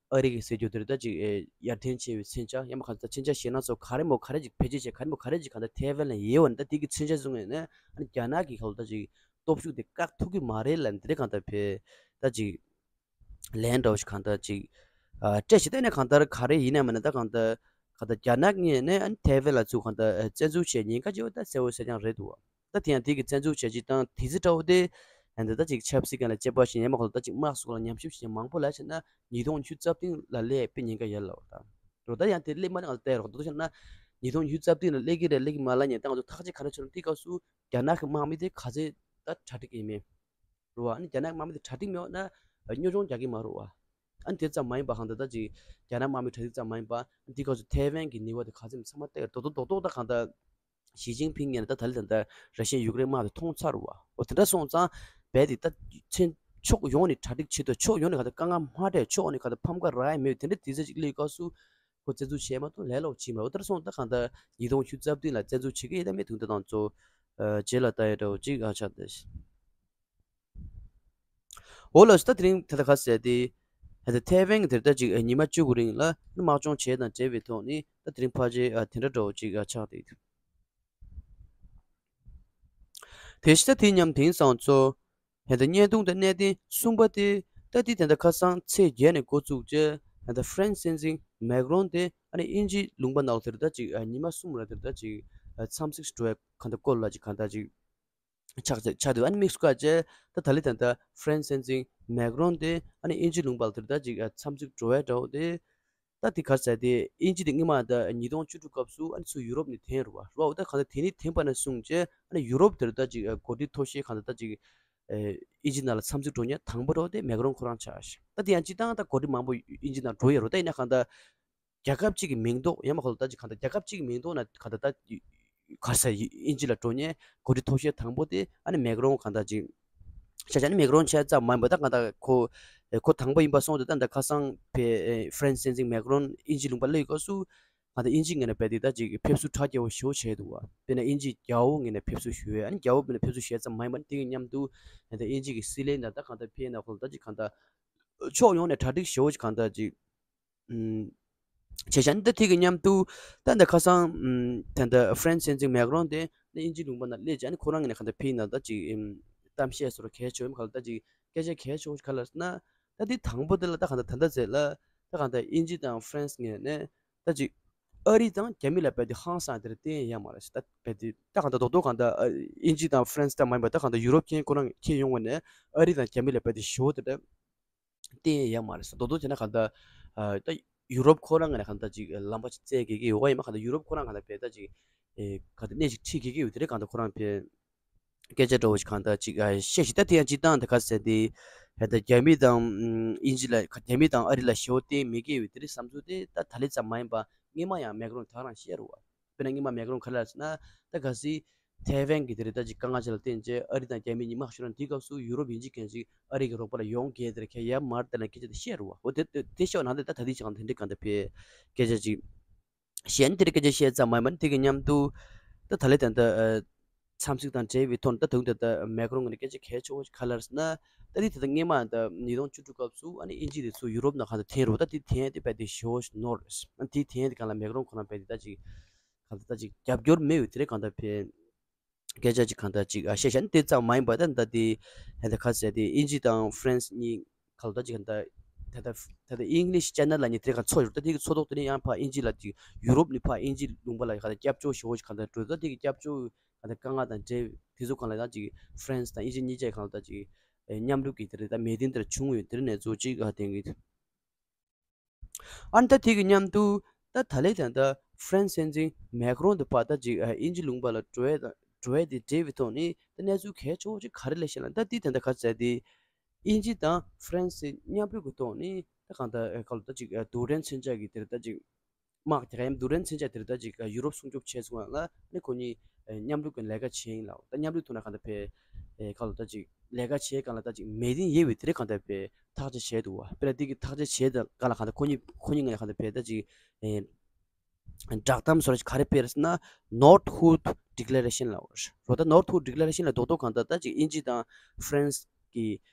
ཨ་རི་གི་ཟེར་རྒྱུ་དེར་ད་ཅིག་ཨེ་ཡར་ཐོན་ཆེ་བའི་མཚོན་ཆ་ཡང་མ་གང་ལྟར་མཚོན་ཆ་ཞེད་སྣང་ཚོ་ག་རེ་མོ་ག་རེ་ཅིག་བེད་སྤྱོད་བྱས་ག་རེ་མོ་ག་རེ་ཅིག་གང་ལྟར་ཐའེ་ཝན་ལ་ཡོད་པ་ནི་ད་དེ་གི་མཚོན་ཆ་བཟུང་ནས་ནས་ཨ་ནི་རྒྱ་ནག་གི་ཁ་ལོ་ད་ཅིག་སྟོབས་ཤུགས་དེ་བཀག་ཐུབ་ཀྱི་མ་རེད་ལ་ནི་དེ་རིགས་གང་ལྟར་བས་ད་ཅིག་ལན་འདྲ་བོ་ཞིག་གང་ལྟར་ཅིག་ཨ་སྤྲད་ཞིག་བལྟས་ནས་གང་ལྟར་ག་རེ་ཡིན་ན་མིན་ན་ད་གང་ལྟར་གང་ལྟར་རྒྱ་ནག་ངོས་ནས་ཨ་ནི་ཐའེ་ཝན་ལ་ཚུར་གང་ལྟར་ཨ་བཙན་འཛུལ་བྱས་ཉེན་ཁ་ཆེ་བ་ད་གསལ་བོ་གསལ་རྐྱང་རེད་འདུག་བ། ད་དེ་ཡང་དེ་གི་བཙན་འཛུལ་བྱས་ཅིག་དང་དེ་ཚེ་འདྲ་བོ་དེ་ཨ་ནི་ད་ཅིག་ཆབ་སྲིད་སྒང་ལ་དཔྱད་པ་ཞིག་ཡིན་མ་གང་ལྟར་ད་ཅིག་དམག་སོགས་ལ་ཉམས་ཞིབ་བྱས་མང་པོ་ལ་བྱས་ན་ཉིས་སྟོང་ཉི་ཤུ་རྩ་བདུན་ལ་སླེབས་པའི་ཉེན་ཁ་ཡོད་ལ་བ་ད། རོ་ད་ཡང་དེ་སླེབས་མ་ནི་ང་ཚོ་བལྟས་རོགས་ད་དུ་བྱས་ན་ཉིས་སྟོང་ཉི་ཤུ་རྩ་བདུན་ལ་སླེབས་ཀྱི་རེད་སླེབས་ཀྱི་མ་ལ་ཉེན་ད་ང་ཚོ་ཐག་གཅོད་ག་རེ་བྱས་རུང་དེ་སྐབས་སུ་རྒྱ་ནག་གི་དམག་མི་དེ་ག་ཚད་ད་གྲ་སྒྲིག་ཡིན་མིན། རེད་བ། ཨ་ནི་རྒྱ་ནག་དམག་མི་དེ་གྲ་སྒྲིག་མེད་པ་ན་ཨ་སྨྱོ་སྦྱོང་རྒྱག་གི་མ་རེད་བ། ཨ་ནི་དེ་ཙམ་མ་ཡིན་པ་གང་ལྟར་ད་ཅིག་རྒྱ་ནག་དམག་མི་གྲ་སྒྲིག་ཙམ་མ་ཡིན་པ་ཨ་ནི་དེ་སྐབས་སུ་ཐའེ་ཝན་གྱི་ནུས་པ་དེ་ག་ཚོད་ཚང་མ་བལྟས་རྡོག་རྡོག་རྡོག་རྡོག་ད་གང་ལྟར་ཞི་ཅིན་ཕིང་ངོས་ནས་ད་ད་ལི་ད་ལྟ་ར་ཤི་ཡ་ཡུཀ་རེན་དམག་དེ་མཐོང་ཚར་བ། འོ་དེ་འདྲ་སོང་ཙང་རྦད་དེ་ད་ཕྱོགས་ཡོངས་ནས་གྲ་སྒྲིག་བྱེད་དུ་ཕྱོགས་ཡོངས་ནས་གང་ལྟར་དཀའ་ངལ་མ་འཕྲད་ཕྱོགས་ནས་གང་ལྟར་ཕམ་ཁ་རག་ཡ་མེད་དེ་འདྲ་དུས་ཚོད་ཅིག་སླེབས་སྐབས་སུ་ཁོ་བཙན་འཛུལ་བྱས་མ་གཏོགས་ལས་སླ་པོ་བྱས་མ་རེད། འོ་དེ་འདྲ་སོང་ཙང་ད་གང་ལྟར་ཉིས་སྟོང་ཉི་ཤུ་རྩ་བདུན་ལ་བཙན་འཛུལ་བྱེད་ཀྱི་ཡོད་དམ་མེད་དུང་ད་དང་གཙོ་བོ་རྗེས་ལ་ལྟ་ཡ་འདྲ་བོ་ཅིག་ཨ་ཆགས་ཏེ། འོ་ལགས་སོ། ད་དེ་རིང་ད་ལྟ་ག་ཟེར་ཏེ། ད་ལྟ་ཐའེ་ཝན་གྱི་དེར་ད་ཅིག་ཉི་མ་བཅུ་གི་རིང་ལ་དམག་སྦྱོང་བྱས་དང་འབྲེལ་བའི་ཐོག་ནས་ད་དེ་རིང་ཕལ་ཆེར་ཨ་དེ་འདྲ་འདྲ་བོ་ཅིག་ཨ་ཆགས་ཏེ། དེ་བཞིན་ད་དེ་མཉམ་དེང་སང་ཚོ། ད་ལྟ་བརྙན་ཐུང་དང་གནད་དོན་གསུམ་པ་དེ་ད་དེ་ད་ལྟ་ཁ་སང་ཚེས་བརྒྱད་ནས་འགོ་བཙུགས་རྗེས་ད་ལྟ་ཧྥ་རན་སི་སྲིད་འཛིན་མེག་རོན་དེ་ཨ་ནི་དབྱིན་ཇིའི་ལུང་པ་ནང་ལ་དེར་ད་ཅིག་ཨ་ཉི་མ་གསུམ་ར་དེར་ད་ཅིག་ཨ་འཚམས་གཟིགས་འགྲོ་བའི་གང་ལྟར་སྐོར་ལ་ཅིག་གང་ལྟར་ཅིག་ཆགས་ཆགས་འདུག་ཨ་ནི་དམིགས་སུ་བཀར་བྱས་ད་ད་ལི་ད་ལྟ་ཧྥ་རན་སི་སྲིད་འཛིན་མེག་རོན་དེ་ཨ་ནི་དབྱིན་ཇི་ལུང་པ་ལ་དེར་ད་ཅིག་ཨ་འཚམས་གཟིགས་འགྲོ་བའི་འདྲ་བོ་དེ་ད་དེ་ག་ཟེར་དེ་དབྱིན་ཇི་དེ་སྔོན་མ་ད་ཉིས་སྟོང་བཅུ་དྲུག་སྐབས་སུ་ཨ་ནི་ཚུར་ཡུ་རོབ་ནས་ཐོན་རུ་བ་རུ་བ་ད་ག་ད་དེ་ནི་ཐོན་པ་ནས་བཟུང་བྱས་ཨ་ནི་ཡུ་རོབ་དེར་ད་ཅིག་ཨ་འགོ་ཁྲིད་མཐོ་ཤོས་ག་ད་ད་ཅིག་ཨ་དབྱིན་ཇི་ནང་ལ་འཚམས་གཟིགས་འགྲོ་མཁན་དང་པོ་འདྲ་བོ་དེ་མེག་རོན་ཁོ་རང་ཆགས་ཤག་ད་དེ་ཡང་སྤྱིར་བཏང་ད་འགོ་ཁྲིད་མང་པོ་དབྱིན་ཇི་ནང་འགྲོ་ཡོད་རུ་ད་ཡིན་ན་ག་ད། རྒྱལ་ཁབ་གཅིག་གི་མིང་ཐོག་ཡང་མ་གོ་ལ་ད་ཅིག་གང་ལྟར་རྒྱལ་ཁབ་གཅིག་གི་མིང་ཐོག་ན་གང་ལྟར་ད་ག་ས་དབྱིན་ཇི་ལ་འགྲོ་མཁན་འགོ་ཁྲིད་མཐོ་ཤོས་དང་པོ་དེ་ཨ་ནི་མེག་རོན་གང་ལྟར་ཅིག་ཆ་ཆ་ནི་མེག་རོན་ཆ་ཙམ་མ་ཡིན་པ་ད་གང་ལྟར་ཁོ་ཁོ་དང་པོ་ཡིན་པ་སོང་དེ་ད་ད་ཁ་སང་ཕེ་ཧྥ་རན་སི་སྲིད་འཛིན་མེག་རོན་དབྱིན་ཇི་ལུང་པ་སླེབས་སྐབས་སུ་གང་ལྟར་དབྱིན་ཇི་ངོས་ནས་རྦད་དེ་ད་ཅིག་ཕེབས་བསུ་གྲ་རྒྱས་པོ་ཞེ་པོ་བྱས་འདུག་བ། དཔེར་ན་དབྱིན་ཇི་རྒྱལ་པོ་ངོས་ནས་ཕེབས་བསུ་ཞུ་བས་ཨ་ནི་རྒྱལ་པོ་ངོས་ནས་ཕེབས་བསུ་ཞུས་ཙམ་མ་ཡིན་པ་ནི་དེ་གི་མཉམ་དུ་ད་དབྱིན་ཇི་གི་སྲིད་བློན་དང་ད་གང་ལྟར་ཕེབས་ན་ཁོ་ད་ཅིག་གང་ལྟར་ཕྱོགས་ཡོངས་ནས་གྲ་སྒྲིག་ཞེ་པོ་ཅིག་གང་ལྟར་ཅིག་བྱས་ཤག་ནི་ད་དེ་གི་མཉམ་དུ་ད་ལྟ་ཁ་སང་ད་ལྟ་ཧྥ་རན་སི་སྲིད་འཛིན་མེག་རོན་དེ་ནི་དབྱིན་ཇི་ལུང་པ་ནང་སླེབས་བྱས་ནི་ཁོ་རང་ངོས་ནས་གང་ལྟར་ཕེབས་ན་ད་ཅིག་གཏམ་བཤད་སོགས་གལ་ཆེ་བ་ག་ལ་ད་ཅིག་སྐད་ཆ་གལ་ཆེ་བ་ག་ལ་ཟེར་ན་ད་དེ་དང་པོ་དེ་ལ་ད་གང་ལྟར་ད་ལྟ་ཟེར་ལ་ད་གང་ལྟར་དབྱིན་ཇི་དང་ཧྥ་རན་སི་ངོས་ནས་ད་ཅིག་ཨ་རི་དང་རྒྱ་མི་ལ་རྦད་དེ་ཧང་སང་དེ་རེད་བསྟན་ཡ་མ་རེད་ཟེར། ད་རྦད་དེ་ད་གང་ལྟར་རྡོག་རྡོག་གང་ལྟར་དབྱིན་ཇི་དང་ཧྥ་རན་སི་ད་མ་ཡིན་པ་ད་གང་ལྟར་ཡུ་རོབ་ཁྱེད་ཁོ་རང་ཁྱེད་ཡོང་བ་ནས་ཨ་རི་དང་རྒྱ་མི་ལ་རྦད་དེ་ཞེ་པོ་དེ་འདྲ། བསྟན་ཡ་མ་རེད་ཟེར། རྡོག་རྡོག་བྱས་ན་གང་ལྟར་ཨ་ད་ཡུ་རོབ་ཁོ་རང་ངོས་ནས་གང་ལྟར་ཅིག་ལམ་པ་ཅིག་བཙལ་དགོས་ཀྱི་ཡོད་པ་ཡིན་ན་གང་ལྟར་ཡུ་རོབ་ཁོ་རང་གང་ལྟར་བས་ད་ཅིག་ཨེ་གང་ལྟར་སྣེ་ཅིག་ཁྲིད་དགོས་ཀྱི་ཡོད་དེ་རེད། གང་ལྟར་ཁོ་རང་བས་སྐད་ཆ་འདྲ་བོ་ཞིག་གང་ལྟར་ཅིག་ཨ་བཤད་ཞིག་ད་དེ་ཡང་སྤྱིར་བཏང་དེ་ག་ཟེར་དེ་ད་རྒྱ་མི་དང་དབྱིན་ཇི་ལ་རྒྱ་མི་དང་ཨ་རི་ལ་ཞེ་པོ་བརྟེན་མེད་ཀྱི་ཡོད་དེ་རེད་བསམ་ཚུལ་དེ་ད་ད་ལེ་ཙམ་མ་ཡིན་པ་སྔོན་མ་ཡང་མེག་རོན་ད་རང་བཤད་རུ་བ། དཔེར་ན་སྔོན་མ་མེག་རོན་ག་རེ་ལབ་ཟེར་ན་ད་གལ་སྲིད་ ཐའེ་ཝན་གྱི་དེ་རེད་ད་ཅིག་དཀའ་ངལ་ཅིག་ལ་བརྟེན་བྱས་ཨ་རི་དང་རྒྱ་མི་གཉིས་དམག་ཤོར་ན་དེའི་སྐབས་སུ་ཡུ་རོབ་ཡིན་གཅིག་མིན་གཅིག་ཨ་རི་གི་རོགས་པ་ལ་ཡོང་གི་དེ་རེད། ཁྱེད་ཡར་མར་དེ་ལ་སྐད་ཆ་དེ་བཤད་རུ་བ། འོ་དེ་དེ་དེ་ཤོག་ནང་དེ་ད་ད་དེ་ཅིག་གང་དེ་འདྲ་གང་དེ་ཕེ་སྐད་ཆ་ཅིག་གཞན་དེར་སྐད་ཆ་བཤད་ཙམ་མ་ཡིན་པར་དེ་གི་མཉམ་དུ་ད་ད་ལེ་ད་ད་འཚམས་གཟིགས་དང་འབྲེལ་བའི་ཐོག་ནས་ད་དུང་ད་ད་མེག་རོང་གི་སྐད་ཆ་གལ་ཆེ་བོ་ཞིག་ག་རེ་རེད་ཟེར་ན། ད་དེ་ད་ད་སྔས་མ་ད་ཉིས་སྟོང་བཅུ་དྲུག་སྐབས་སུ་ཨ་ནི་དབྱིན་ཇི་དེ་ཚོ་ཡུ་རོབ་ནང་གང་ད་འཐེན་རུ་ད་དེ་འཐེན་དེ་བས་དེ་ཞོ་ནོར་ཨ་དེ་འཐེན་དེ་གང་ལ་མེག་རོང་ཁོ་རང་བས་དེ་ད་ཅིག་གང་ད་ད་ཅིག་རྒྱབ་སྐྱོར་མེད་ཡོད་དེ་རེད་གང་ད་ཕེ་སྐད་ཆ་ཅིག་གང་ལྟར་ཅིག་ཨ་བཤད་བཤད་ནི་དེ་ཙམ་མ་ཡིན་པ་ད་ད་དེ་ད་ལྟ་ཁ་ཟེར་དེ་དབྱིན་ཇི་དང་ཧྥ་རན་སི་གཉིས་གང་ལྟར་ཅིག་གང་ལྟར་ད་ལྟ་ད་ལྟ་ཨིང་ལིཤ་ཅེ་ནལ་ལ་ནི་དེ་ག་ཚོགས་ཡོད། ད་དེ་གི་ཚོགས་ཐོག་དེ་ནི་ཡང་ཕ་དབྱིན་ཇི་ལ་ཅིག་ཡུ་རོབ་ནི་ཕ་དབྱིན་ཇི་ལུང་པ་ལ་གང་ལྟར་སྐྱབས་བཅོལ་ཞེ་པོ་ཅིག་གང་ལྟར་འགྲོ། ད་དེ་གི་སྐྱབས་བཅོལ་གང་ལྟར་དཀའ་ངལ་དང་འབྲེལ་དེ་ཚོ་གང་ལ་ཡང་ཅིག་ཧྥ་རན་སི་དང་དབྱིན་ཇི་གཉིས་ཆ་གང་ལྟར་ཅིག་མཉམ་རུབ་ཀྱི་དེ་རེད། ད་མི་དེ་འདིར་བྱུང་ཡོད་དེ་རེད་ནས་ཚོ་ཅིག་ཨ་དེང་གི་ཨ་ནི་ད་དེ་གི་མཉམ་དུ་ད་ད་ལེ་ད་ད་ཧྥ་རན་སི་སྲིད་འཛིན་མེག་རོང་དུ་ཕ་ད་ཅིག་ཨ་དབྱིན་ཇི་ལུང་པ་ལ་འགྲོ་ཡས་དང་འགྲོ་ཡས་དེ་འབྲེལ་བའི་ཐོག་ནས་ད་གནས་ཚུལ་གལ་ཆེ་བོ་ཅིག་ག་རེ་ལས་ཤེས་ལ། ད་དེ་ད་ད་ག་ཚད་དེ་དབྱིན་ཇི་དང་ཧྥ་རན་སི་མཉམ་རུབ་ཀྱི་ཐོག་ནས་ད་གང་ད་ཨ་ག་ལ་ད་ཅིག་ཨ་རྡུལ་ཕྲན་མཚོན་ཆ་གི་དེར་ད་ཅིག་དམག་རྒྱག་ཡམ་རྡུལ་ཕྲན་མཚོན་ཆ་དེར་ད་ཅིག་ཡུ་རོབ་སྲུང་སྐྱོབ་བྱས་སོང་ལ་ནི་ཁོ་གཉིས་མཉམ་རུབ་ཀྱི་ལས་ཀ་བྱས་ཡིན་ལ། ད་མཉམ་རུབ་ཐུག་ན་གང་ལྟར་ཕེ་ཁ་ལོ་ད་ཅིག་ལས་ཀ་བྱས་གང་ལ་ད་ཅིག་མེ་མདུན་ཡལ་བའི་དེ་རིང་གང་ལྟར་ཕེ་ཐག་གཅོད་བྱས་འདུག་བ། དཔེར་ན་དེ་གི་ཐག་གཅོད་བྱས་ད་གང་ལ་གང་ལྟར་ཁོ་གཉིས་ཁོ་གཉིས་ངས་གང་ལྟར་ཕེ་ད་ཅིག་བསྒྲགས་གཏམ་བཟོ་ར་ཅིག་ག་རེ་སྤེལ་རེད་ཟེར་ན། Northwood Declaration ལ་རོ། ད་Northwood Declaration ལ་རྡོག་རྡོག་གང་ལྟར་ད་ཅིག་དབྱིན་ཇི་དང་ཧྥ་རན་སི་གི་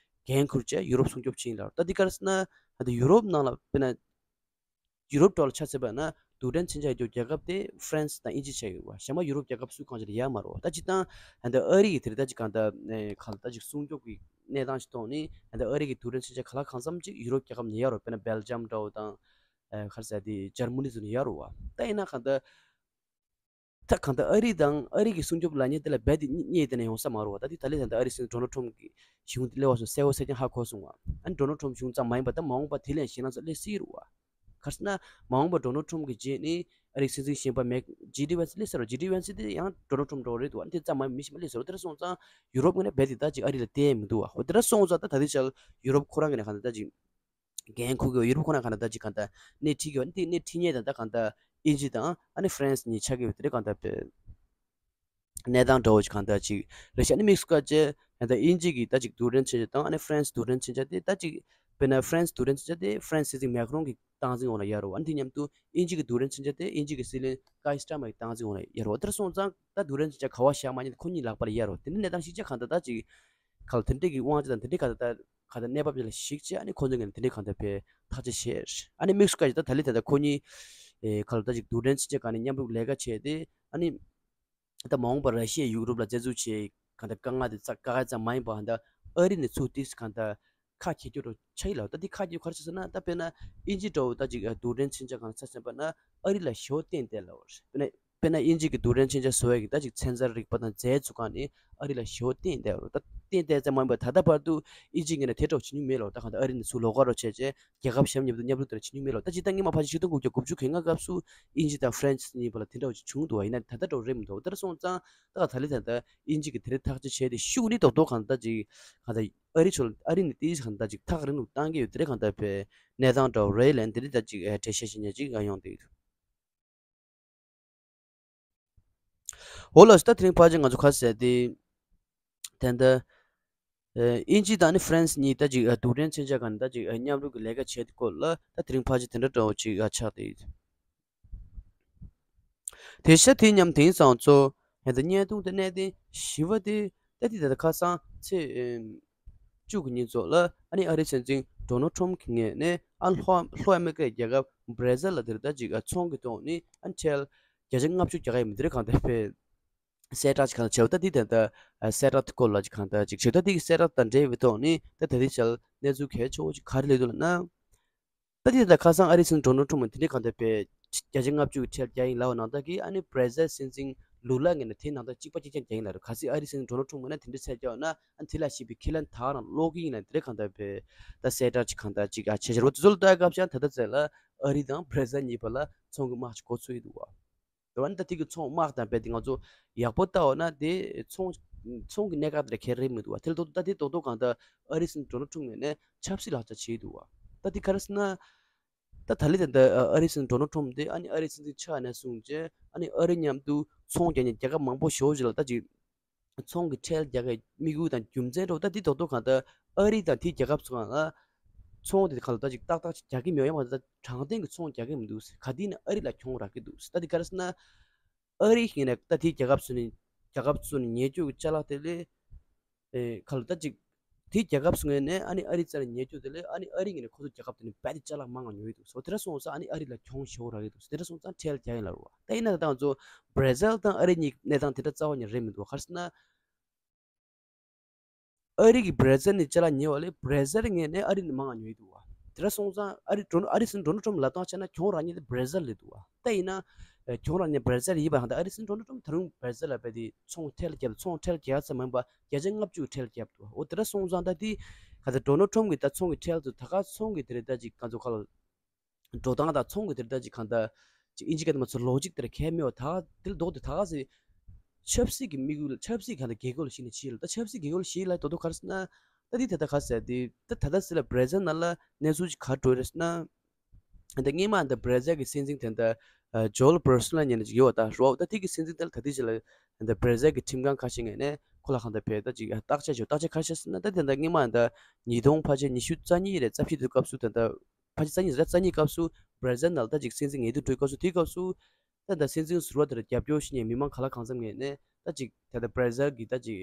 འགན་འཁུར་བྱས་ཡུ་རོབ་སྲུང་སྐྱོབ་བྱས་ཡིན་ལ། ད་འདི་ག་རེ་ཟེར་ན་ད་ཡུ་རོབ་ནང་ལ་དཔེར་ན། ཡུ་རོབ་ཐོག་ལ་ཆ་མཚོན་པ་ན་རྡུལ་ཕྲན་མཚོན་ཆ་ཡོད་རྒྱུ་རྒྱལ་ཁབ་དེ་ཧྥ་རན་སི་དང་དབྱིན་ཇི་ཆགས་ཡོད་པ། གཞན་པ་ཡུ་རོབ་རྒྱལ་ཁབ་སུ་གང་ཅིག་ལ་ཡོད་མ་རེད་པ། ད་སྤྱིར་བཏང་ད་ལྟ་ཨ་རི་གི་དེ་རིང་ད་ཅིག་གང་ལྟར་གང་ལ་ད་ཅིག་སྲུང་སྐྱོབ་ཀྱི་གནས་སྟངས་ཤིག་མཐོང་ནས་ད་ལྟ་ཨ་རི་གི་རྡུལ་ཕྲན་མཚོན་ཆ་ག་ལ་གང་འཚམ་ཅིག་ཡུ་རོབ་རྒྱལ་ཁབ་ནས་ཡོད་རེད། དཔེར་ན་སྦེལ་ཇམ་འདྲ་བོ་དང་ག་རེ་ཟེར་དེ་འཇར་མ་ནི་ཚོ་ནས་ཡོད་རེད་པ། ད་ཡིན་ན་གང་ལྟར། ད་གང་ལྟར་ཨ་རི་དང་ཨ་རི་གི་སྲུང་སྐྱོབ་ལ་ཉེ་དེ་ལ་རྦད་དེ་རྙེད་དེ་ནས་ཡོང་ས་མ་རེད་པ། ད་དེ་ད་ལེ་ད་ལྟ་ཨ་རི་སྲིད་འཛིན་ཌོ་ནལ་ཊམ་གྱི་གཞུང་དེ་སླེབས་པ་སོང་གསལ་པོ་གསལ་རྐྱང་ཧ་གོ་སོང་བ། ཨ་ནི་ཌོ་ནལ་ཊམ་གཞུང་ཙམ་མ་ཡིན་པ་ད་མ་འོངས་པ་དེ་ལས་གཞན་ལ་ཚོ་སླེབས་སྲིད་རེད་པ། ག་རེ་ཟེར་ན་མ་འོངས་པ་ཌོ་ནལ་ཊམ་གྱི་རྗེས་ནས་ཨ་རིའི་སྲིད་འཛིན་གཞན་པ་མེག་ཇེ་ཌི་ཝན་སི་སླེབས་ས་རེད། ཇེ་ཌི་ཝན་སི་དེ་ཡང་ཌོ་ནལ་ཊམ་འདྲ་བོ་རེད་འདུག་ཨ་ནི་དེ་ཙམ་མ་ཡིན་མི་གཞན་པ་སླེབས་ས་རེད། དེ་འདྲ་སོང་ཙང་ཡུ་རོབ་ངོས་ནས་རྦད་དེ་ད་ཅིག་ཨ་རི་ལ་བལྟས་མི་འདུག་བ། འོ་དེ་འདྲ་སོང་ཙང་ད་ད་ལྟའི་ཆར་ཡུ་རོབ་ཁོ་རང་གི་ནས་ག་ད་ད་ཅིག་འགན་འཁུར་གྱི་ཡོད། ཡུ་རོབ་ཁོ་ན་གང་ལྟར་ད་ཅིག་གང་ལྟར་སྣེ་ཁྲིད་ཀྱི་ཡོད། དེ་སྣེ་ཁྲིད་མཁན་དང་ད་གང་ལྟར་དབྱིན་ཇི་དང་ཨ་ནི་ཧྥ་རན་སི་གཉིས་ཆགས་ཀྱི་ཡོད། དེ་འདྲ་གང་ལྟར་བའི་གནས་སྟངས་འདྲ་བོ་ཅིག་གང་ལྟར་ཅིག་རེད་ཤག་ཨ་ནི་དམིགས་སུ་བཀར་བྱས་ད་ལྟ་དབྱིན་ཇི་གི་ད་ཅིག་རྡུལ་ཕྲན་མཚོན་ཆ་དང་ཨ་ནི་ཧྥ་རན་སི་རྡུལ་ཕྲན་མཚོན་ཆ་དེ་ད་ཅིག་དཔེར་ན་ཧྥ་རན་སི་རྡུལ་ཕྲན་མཚོན་ཆ་དེ་ཧྥ་རན་སི་སྲིད་འཛིན་མེག་རོང་གི་སྟངས་འཛིན་འོག་ལ་ཡོད་རེད་པ། ཨ་ནི་དེ་མཉམ་དུ་དབྱིན་ཇི་གི་རྡུལ་ཕྲན་མཚོན་ཆ་དེ་དབྱིན་ཇི་གི་སྲིད་བློན་ཀའི་སི་ཊར་མ་གི་སྟངས་འཛིན་འོག་ལ་ཡོད་རེད་པ། དེ་འདྲ་སོང་ཙང་ད་རྡུལ་ཕྲན་མཚོན་ཆ་ག་པར་བཞག་མ་ཉན་ཁོ་གཉིས་ལག་པ་ལ་ཡོད་རེད་པ། དེ་འདྲ་གནས་སྟངས་ཤིག་ཅིག་གང་ལྟར་ད་ཅིག་ག་ལ་དེ་འདྲ་གི་དབང་ཆ་དང་དེ་འདྲའི་ག་ལ་ད་ག་ལ་གནས་བབ་ཅིག་ལ་གཞིགས་བྱས་ཨ་ནི་ཁོ་ཚོ་གིས་དེ་འདྲའི་གང་ལྟར་བའི་ཐག་གཅོད་བྱས། ཨ་ནི་དམིགས་སུ་བཀར་ཅིག་ད་ད་ལི་ད་ལྟ་ཁོ་གཉིས་ཨེ་ག་ལ་ད་ཅིག་རྡུལ་ཕྲན་མཚོན་ཆ་ག་ནས་མཉམ་རུབ་ལས་ཀ་བྱས་ཏེ་ཨ་ནི་ད་མ་འོངས་པར་ར་ཤི་ཡས་ཡུ་རོབ་ལ་རྩ་འཛུགས་བྱས་གང་ལྟར་དཀའ་ངལ་དེ་ཙག་དཀའ་ངལ་ཙམ་མ་ཡིན་པ་ད་ཨ་རི་ནས་ཚུར་ཏིས་གང་ལྟར་ཁ་གྱེས་རྒྱུ་རུ་ཆགས་ཡིན་ལ། ད་འདི་ཁ་གྱེས་ག་རེ་ཆགས་ཟེར་ན་ད་དཔེར་ན་དབྱིན་ཇི་འདྲ་བོ་ད་ཅིག་རྡུལ་ཕྲན་མཚོན་ཆ་གང་ལ་ཆ་མཚོན་པ་ན་ཨ་རི་ལ་ཞེ་པོ་བརྟེན་བསྡད་ལ། དཔེར་ན་དཔེར་ན་དབྱིན་ཇི་གི་རྡུལ་ཕྲན་མཚོན་ཆ་བཟོ་ཡས་ཀྱི་ད་ཅིག་ཚན་རྩལ་རིག་པ་དང་རྫས་ཚུ་གང་ནི་ཨ་རི་ལ་ཞེ་པོ་བརྟེན་བསྡད་རུ། ད་བརྟེན་བསྡད་ཙམ་མ་ཡིན་པར་ད་ལྟ་བར་དུ་དབྱིན་ཇི་ངོས་ནས་དེ་འདྲ་བོ་བྱེད་མྱོང་མེད་ལ། ད་གང་ལྟར་ཨ་རི་ནས་ཚུར་ལོགས་ཀ་རུ་བྱས་རྗེས་རྒྱལ་ཁབ་གཞན་མཉམ་དུ་མཉམ་རུབ་དེ་འདྲ་བྱེད་མྱོང་མེད་ལ། ད་སྤྱིར་བཏང་སྔོན་མ་ཕལ་ཆེར་ཆིག་སྟོང་དགུ་བརྒྱ་དགུ་བཅུ་གོ་ལྔ་སྐབས་སུ་དབྱིན་ཇི་དང་ཧྥ་རན་སི་གཉིས་བར་ལ་དེ་འདྲ་བོ་ཅིག་བྱུང་འདུག་བ། ཡིན་ན་ད་ལྟ་འདྲ་བོ་རེད་མི་འདུག། དེ་འདྲ་སོང་ཙང་ད་ག་ད་ལི་ད་ལྟ་དབྱིན་ཇི་གི་དེ་རིང་ཐག་གཅོད་བྱས་ཏེ་ཤུགས་ནི་རྡོག་རྡོག་གང་ལྟར་ཅིག་གང་ལྟར་ཨ་རི་ཕྱོགས་ཨ་རི་ནས་དེ་གང་ལྟར་ཅིག་ཐག་རིང་ལུགས་བཏང་གི་ཡོད། དེ་རིང་གང་ལྟར་བའི་གནས་སྟངས་འདྲ་བོ་རེད་ལན་དེ་རིང་ད་ཅིག་འགྲེལ་བཤད་བྱེད་མཁན་ཅིག་ཡོང་བསྡད་ཡོད། འོ་ལགས་སོ། ད་དེ་རིང་ཕལ་ཆེར་ང་ཚོ་ག་རེ་ཟེར་དེ། ད་ལྟ་ཨེ་དབྱིན་ཇི་དང་ནི་ཧྥ་རན་སི་གཉིས་ད་ཅིག་ཨ་རྡུལ་ཕྲན་མཚོན་ཆ་གང་ད་ཅིག་ཨ་མཉམ་རུབ་ཀྱི་ལས་ཀ་བྱེད་དུས་སྐོར་ལ་ད་དེ་རིང་ཕལ་ཆེར་དེ་འདྲ་འདྲ་བོ་ཅིག་ཨ་ཆགས་བསྡད་ཡོད། དེ་ཤ་དེ་མཉམ་དེང་སང་ཚོ་ཧན་ད་བརྙན་ཐུང་དེ་གནད་དོན་ཞི་བ་དེ་ད་དེ་ད་ལྟ་ཁ་སང་ཚེས་ཨེམ་བཅུ་གི་ཉིན་ཚོ་ལ་ཨ་ནི་ཨ་རིའི་སྲིད་འཛིན་ཌོ་ནལ་ཊམ་གྱི་ངོས་ནས་ཨ་ལྷོ་ལྷོ་ཨ་མེ་རི་ཀའི་རྒྱལ་ཁབ་བྷ་ར་ཟིལ་ལ་དེར་ད་ཅིག་ཨ་ཚོང་གི་ཐོག་ནས་ཨ་ནི་ཁྲལ་བརྒྱ་ཆ་ལྔ་བཅུ་རྒྱག་གི་ཡིན་མི་དེ་རེད་གང་ལྟར་བས། གསལ་བསྒྲགས་ཅིག་གང་བྱས་པ་ད་འདི་ད་ལྟ་གསལ་བསྒྲགས་དེ་སྐོར་ལ་ཅིག་གང་ལྟར་ཅིག་བྱས་ད་འདི་གི་གསལ་བསྒྲགས་དང་འབྲེལ་བའི་ཐོག་ནས་ད་ད་ལྟའི་ཆར་གནས་ཚུལ་གལ་ཆེ་བོ་ཅིག་ག་རེ་སླེབས་འདུག་ལབ་ན། ད་འདི་ད་ལྟ་ཁ་སང་ཨ་རིའི་སྲིད་འཛིན་ཌོ་ནལ་ཊམ་དེ་འདྲའི་གང་ལྟར་བས་བརྒྱ་ཆ་ལྔ་བཅུ་གི་ཁྲལ་རྒྱག་ཡིན་ལབ་པ་ནང་ལྟར་གྱི་ཨ་ནི་བྷ་ར་ཟིལ་སྲིད་འཛིན་ལུ་ལ་ངོས་ནས་དེའི་ནང་ལྟར་གཅིག་པ་གཅིག་རྐྱང་རྒྱག་ཡིན་ལབ་རེད། གལ་སྲིད་ཨ་རིའི་སྲིད་འཛིན་ཌོ་ནལ་ཊམ་ངོས་ནས་དེ་འདྲའི་ཚད་བརྒྱབ་ན་ཨ་ནི་དེ་ལ་ཞིག་པའི་ཁས་ལེན་དག་རང་ཀློག་གི་ཡིན་ལབ་དེ་འདྲའི་གང་ལྟར་བས་ད་གསལ་བསྒྲགས་ཅིག་གང་ལྟར་ཅིག་ཨ་བྱས་བྱས་རེད། འོ་དེ་ཚོ་ལ་ལྟོས་སྐབས་ཤང་ད་ལྟ་ཚད་ལ་ཨ་རི་དང་བྷ་ར་ཟིལ་གཉིས་བར་ལ་ཚོང་གི་དམག་ཅིག་འགོ་ཚུགས་ཡི་འདུག་བ། དེ་བ་ནི་ད་དེ་གི་ཚོང་དམག་དང་རྦད་དེ་ང་ཚོ་ཡག་པོ་ལྟ་བ་ན་དེ་ཚོང་ཚོང་གི་གནད་འགག་དེ་ལ་གལ་རེད་མི་འདུག་བ། དེ་ལ་ད་དེ་རྡོག་རྡོག་གང་ལྟར་ཨ་རིའི་སྲིད་འཛིན་ཌོ་ནལ་ཊམ་ངོས་ནས་ཆབ་སྲིད་ལག་ཆ་བྱས་འདུག་བ། ད་དེ་ག་རེ་ཟེར་ན། ད་ད་ལི་ད་ལྟ་ཨ་རིའི་སྲིད་འཛིན་ཌོ་ནལ་ཊམ་དེ་ཨ་ནི་ཨ་རིའི་སྲིད་འཛིན་ཆགས་ནས་བཟུང་རྗེས་ཨ་ནི་ཨ་རི་མཉམ་དུ་ཚོང་རྒྱག་མཁན་རྒྱལ་ཁབ་མང་པོ་ཞེ་པོ་ཅིག་ལ་ད་ཅིག་ ཚོང་གི་ཁྲལ་རྒྱག་གི་དམིགས་ཡུལ་དང་རྒྱུ་མཚན་འདྲ་བོ་ད་འདི་རྡོག་རྡོག་གང་ལྟར་ཨ་རི་དང་དེའི་རྒྱལ་ཁབ་ཚོ་གང་ལ་ཚོང་དེ་གང་ལ་ད་ཅིག་ཏག་ཏག་ཅིག་རྒྱག་གི་མེད་པ་ཡང་མ་ད་དྲང་བདེན་གྱི་ཚོང་རྒྱག་གི་མི་འདུག་ག་དེ་ནི་ཨ་རི་ལ་གྱོང་རག་གི་འདུག་ད་འདི་ག་རེ་ཟེར་ན། ཨ་རི་ཡིན་ན་ད་དེའི་རྒྱལ་ཁབ་ཚོ་ནི་རྒྱལ་ཁབ་ཚོ་ནི་ཉེས་སྤྱོད་ཀྱི་ཅ་ལག་དེ་ལས། ཨེ་ཁ་ལོ་ད་ཅིག་དེའི་རྒྱལ་ཁབ་ཚོ་ངོས་ནས་ཨ་ནི་ཨ་རི་རྩ་ནས་ཉེས་སྤྱོད་དེ་ལས་ཨ་ནི་ཨ་རི་ངོས་ནས་ཁོ་ཚོ་རྒྱལ་ཁབ་དེ་ནི་རྦད་དེ་ཅ་ལག་མང་ང་ཉོ་ཡི་འདུག་སོ་དེ་འདྲ་སོང་ཙང་ཨ་ནི་ཨ་རི་ལ་གྱོང་ཞེ་པོ་རག་གི་འདུག་སོ་དེ་འདྲ་སོང་ཙང་ཁྲལ་རྒྱག་ཡིན་ལབ་རེད་བ། ད་ཡིན་ན་ད་ང་ཚོ་བྷ་ར་ཟིལ་དང་ཨ་རི་གཉིས་གནས་སྟངས་དེ་འདྲ་རྩ་བ་ཉིད་རེད་མི་འདུག་བ། ག་རེ་ཟེར་ན། ཨ་རི་གི་བྷ་ར་ཟིལ་ནས་ཅ་ལག་ཉོས་པ་ལས་བྷ་ར་ཟིལ་ངོས་ནས་ཨ་རི་ནས་མང་ང་ཉོ་ཡི་འདུག་བ། དེ་འདྲ་སོང་ཙང་ཨ་རི་ཌོ་ཨ་རི་སྲིད་འཛིན་ཌོ་ནལ་ཊམ་ལབ་སྟངས་བྱས་ན་གྱོང་རག་མཁན་དེ་བྷ་ར་ཟིལ་རེད་འདུག་བ། ད་ཡིན་ན། ཨེ་གྱོང་རག་མཁན་བྷ་ར་ཟིལ་ཡིན་པ་ཧང་ད་ཨ་རི་སྲིད་འཛིན་ཌོ་ནལ་ཊམ་ད་རུང་བྷ་ར་ཟིལ་ལ་བས་དེ་ཚོང་ཁྲལ་བརྒྱབ་ཚོང་ཁྲལ་བརྒྱབ་ཙམ་མིན་པ་བརྒྱ་ཆ་ལྔ་བཅུ་ཁྲལ་བརྒྱབ་འདུག་འོ་དེ་འདྲ་སོང་ཙང་ད་དེ་ག་ད་ཌོ་ནལ་ཊམ་གི་ད་ཚོང་གི་ཁྲལ་དུ་ད་ག་ཚོང་གི་དེ་རེད་ད་ཅིག་ག་ཚོད་ག་ལ། འགྲོ་སྟངས་དང་ཚོང་གི་དེར་ལྟ་ཅིག་གང་ལྟར་ཅིག་ཨིན་ཇི་སྐད་དུ་མ་ཚོ་ལོ་ཇིག་དེར་ཁས་མེད་པ་ད་དེ་ལ་ལྡོག་སྟེ་ད་ག་ཟེ་ཆབ་སྲིད་ཀྱི་དམིགས་ཡུལ་ཆབ་སྲིད་གང་ལྟར་དགེ་སྐོར་ལ་ཞིག་ནས་བྱིས་ལ་ད་ཆབ་སྲིད་དགེ་སྐོར་ལ་ཞིག་ལ་ལྡོག་ལྡོག་ག་རེ་ཟེར་ན། ད་དེ་ད་ལྟ་ག་ཟེར་དེ་ད་ད་ལྟ་ཟེར་ལ་བྷ་ར་ཟིལ་ནང་ལ་གནས་ཚུལ་ཅིག་ག་འགྲོ་རེད་ཟེར་ན། ད་སྔོན་མ་ད་བྷ་ར་ཟིལ་གྱི་སྲིད་འཛིན་དེ་ད་ཇོལ་བྷོལ་སོན་ལ་ཉན་ཅིག་ཡོད་པ་ད་རོ་ད་དེ་གི་སྲིད་འཛིན་དེ་ལ་ད་དེ་ཅིག་ལ་ད་བྷ་ར་ཟིལ་གྱི་ཁྲིམས་ཁང་ཁ་ཤས་ངོས་ནས་ཁོ་ལ་གང་ལྟར་བས་ད་ཅིག་བརྟག་དཔྱད་བྱོས་བརྟག་དཔྱད་ག་རེ་བྱས་ཟེར་ན་ད་དེ་ད་སྔོན་མ་ད་ཉིས་སྟོང་ཕལ་ཆེར་ཉི་ཤུ་རྩ་གཉིས་རེད་རྩ་བཞི་དུས་སྐབས་སུ་ད་ལྟ། ཕལ་ཆེར་རྩ་གཉིས་རེད་རྩ་གཉིས་སྐབས་སུ་བྷ་ར་ཟིལ་ནང་ལ་ད་ཅིག་སྲིད་འཛིན་ངན་དུ་འགྲོའི་སྐབས་སུ་དེའི་སྐབས་སུ། ད་ད་སྲིད་འཛིན་ཟུར་པ་དེར་རྒྱབ་སྐྱོར་ཞུ་མཁན་མི་མང་ག་ལ་གང་འཚམ་ངོས་ནས་ད་ཅིག་ད་ལྟ་བྷ་ར་ཟིལ་གྱི་ད་ཅིག་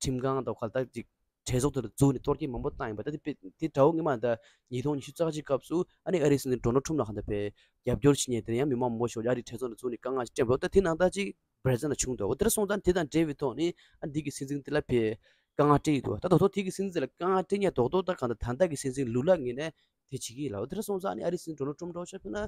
ཁྲིམས་ཁང་དང་ག་ལ་ད་ཅིག་གྲལ་ཚོགས་དེར་འཛུལ་ནས་གཏོར་སྐྱོན་མང་པོ་བཏང་ཡིན་པ་ད་དེ་དཔེ་དེ་དགྲ་བོ་སྔོན་མ་ད་ཉིས་སྟོང་ཉི་ཤུ་རྩ་གཅིག་སྐབས་སུ་ཨ་ནི་ཨ་རིའི་སྲིད་འཛིན་ཌོ་ནལ་ཊམ་ལ་གང་ལྟར་བས་རྒྱབ་སྐྱོར་བྱེད་མཁན་དེར་ཡང་མི་མང་མང་པོ་ཞིག་ཨ་རིའི་གྲལ་ཚོགས་ནས་འཛུལ་ནས་དཀའ་ངལ་ཞིག་སྤྲད་འདུག་ད་དེ་ནང་ད་ཅིག་བྷ་ར་ཟིལ་ལ་བྱུང་འདུག་འོ་དེ་འདྲ་སོང་ཙང་དེ་དང་འབྲེལ་བའི་ཐོག་ནས་ཨ་འདི་གི་སྲིད་འཛིན་དེ་ལ་བས་དཀའ་ངལ་སྤྲད་ཡོད་འདུག་ད་དོ་ཐོག་དེ་གི་སྲིད་འཛིན་དེ་ལ་དཀའ་ངལ་སྤྲད་མཁན་རྡོག་རྡོག་ད་གང་ལྟར་ད་ལྟ་གི་སྲིད་འཛིན་ལུག་ལ་ངོས་ནས་དེ་བྱེད་ཀྱི་ཡིན་ལ། འོ་དེ་འདྲ་སོང་ཙང་ཨ་ནི་ཨ་རིའི་སྲིད་འཛིན་ཌོ་ནལ་ཊམ་འདྲ་བོ་ཆགས་ཕེབས་ན།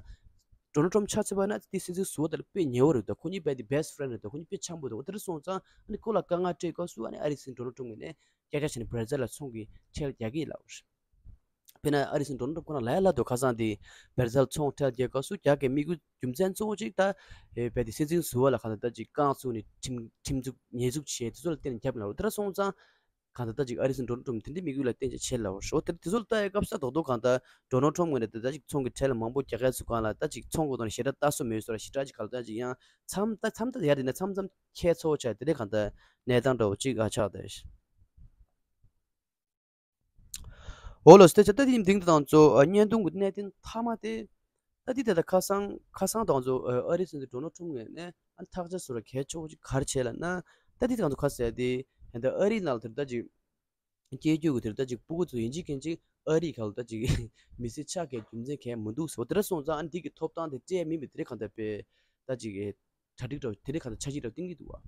ཌོ་ནལ་ཊམ་ཆགས་ཚར་བ་ན་དེ་སྲིད་འཛིན་ཟུར་པ་དེ་ལ་དཔེ་ཉེ་བོ་རེད་འདུག་ཁོ་གཉིས་དཔེ་དེ་བྷེ་སི་ཊི་ཕེ་རེན་ཌི་རེད་འདུག་ཁོ་གཉིས་དཔེ་འཆམ་པོ་འདུག་འོ་དེ་འདྲ་སོང་ཙང་ཨ་ནི་ཁོ་ལ་དཀའ་ངལ་སྤྲད་སྐབས་སུ་ཨ་ནི་ཨ་རིའི་སྲིད་འཛིན་ཌོ་ནལ་ཊམ་ངོས་ནས་བསྐྱར་བསྐྱར་བྱས་ནས་བྷ་ར་ཟིལ་ལ་ཚོང་གི་ཁྲལ་རྒྱག་གི་ཡིན་ལབ་པ་རེད། དཔེར་ན་ཨ་རིའི་སྲིད་འཛིན་ཌོ་ནལ་ཊམ་ཁོ་རང་ལབ་ཡ་ལབ་འདུག་ཁ་སང་དེ་བྷ་ར་ཟིལ་ཚོང་ཁྲལ་རྒྱག་སྐབས་སུ་རྒྱག་གི་དམིགས་ཡུལ་རྒྱུ་མཚན་གཙོ་བོ་གཅིག་ད་ཨེ་བས་དེ་སྲིད་འཛིན་ཟུར་པ་ལ་གང་ལྟར་ད་ཅིག་རྐང་བཙུགས་ནས་ཁྲིམས་ཁྲིམས་འཛུགས་ཉེས་འཛུགས་བྱས་དེ་ཚོ་ལ་བརྟེན་ནས་བརྒྱབ་ལབ་རེད། དེ་འདྲ་སོང་ཙང་གང་ལྟར་ད་ཅིག་ཨ་རིའི་སྲིད་འཛིན་ཌོ་ནལ་ཊམ་དེ་འདྲའི་དམིགས་ཡུལ་ལ་བརྟེན་བྱས་བྱས་ལབ་རེད། འོ་དེ་དེ་ཚོ་ལ་ལྟ་ཡ་སྐབས་སུ་རྡོག་རྡོག་གང་ལྟར་ཌོ་ནལ་ཊམ་ངོས་ནས་ད་ཅིག་ཚོང་གི་ཁྲལ་མང་པོ་རྒྱག་ཡ་ཚོ་སྒང་ལ་ད་ཅིག་ཚོང་གི་དོན་ཞེ་དྲག་ལྟ་སྲོལ་མེད་སོགས་ལ་ཞེ་དྲག་ཅིག་གང་ལྟར་ད་ཅིག་ཡང་མཚམས་ད་མཚམས་ད་ཡ་དེ་ནས་མཚམས་མཚམས་ཁྱད་མཚར་པོ་ཆགས་དེ་འདྲའི་གང་ལྟར་གནས་སྟངས་འདྲ་བོ་ཅིག་ཨ་ཆགས་བསྡད། འོ་ལགས་སོ། དེ་ཆ་ད་དེ་ཡིན་དིང་དང་ཚོ་བརྙན་ཐུང་གི་གནད་དོན་མཐའ་མ་དེ། ད་དེ་ད་ལྟ་ཁ་སང་ཁ་སང་དང་ཚོ་ཨ་རིའི་སྲིད་འཛིན་ཌོ་ནལ་ཊམ་ངོས་ནས་ཨ་ཐག་གཅོད་བཟོ་ར་གལ་ཆེ་བོ་ཅིག་ག་རེ་བྱས་ལབ་ན། ད་དེ་དང་ཚོ་ཁ་ཟེར་དེ་ད་ཨ་རིའི་ནང་ལ་དེར་ད་ཅིག་སྐྱེས་རྒྱུད་ཀྱི་དེར་ད་ཅིག་སྤུ་གུ་ཚོ་ཡིན་གཅིག་མིན་གཅིག་ཨ་རིའི་ཁ་ལ་ད་ཅིག་མི་སེར་ཆགས་གལ་རྒྱུ་མཚན་གལ་མི་འདུག་ཟེར་བ་དེ་འདྲ་སོང་ཙང་ཨ་འདི་གི་ཐོབ་ཐང་དེ་སྤྲད་མིན་པའི་དེ་རེ་གང་ལྟར་པའི་ད་ཅིག་གྲ་སྒྲིག་འདྲ་བོ་དེ་རེ་གང་ལྟར་འཆར་གཞི་འདྲ་བོ་བཏིང་གི་འདུག་བ།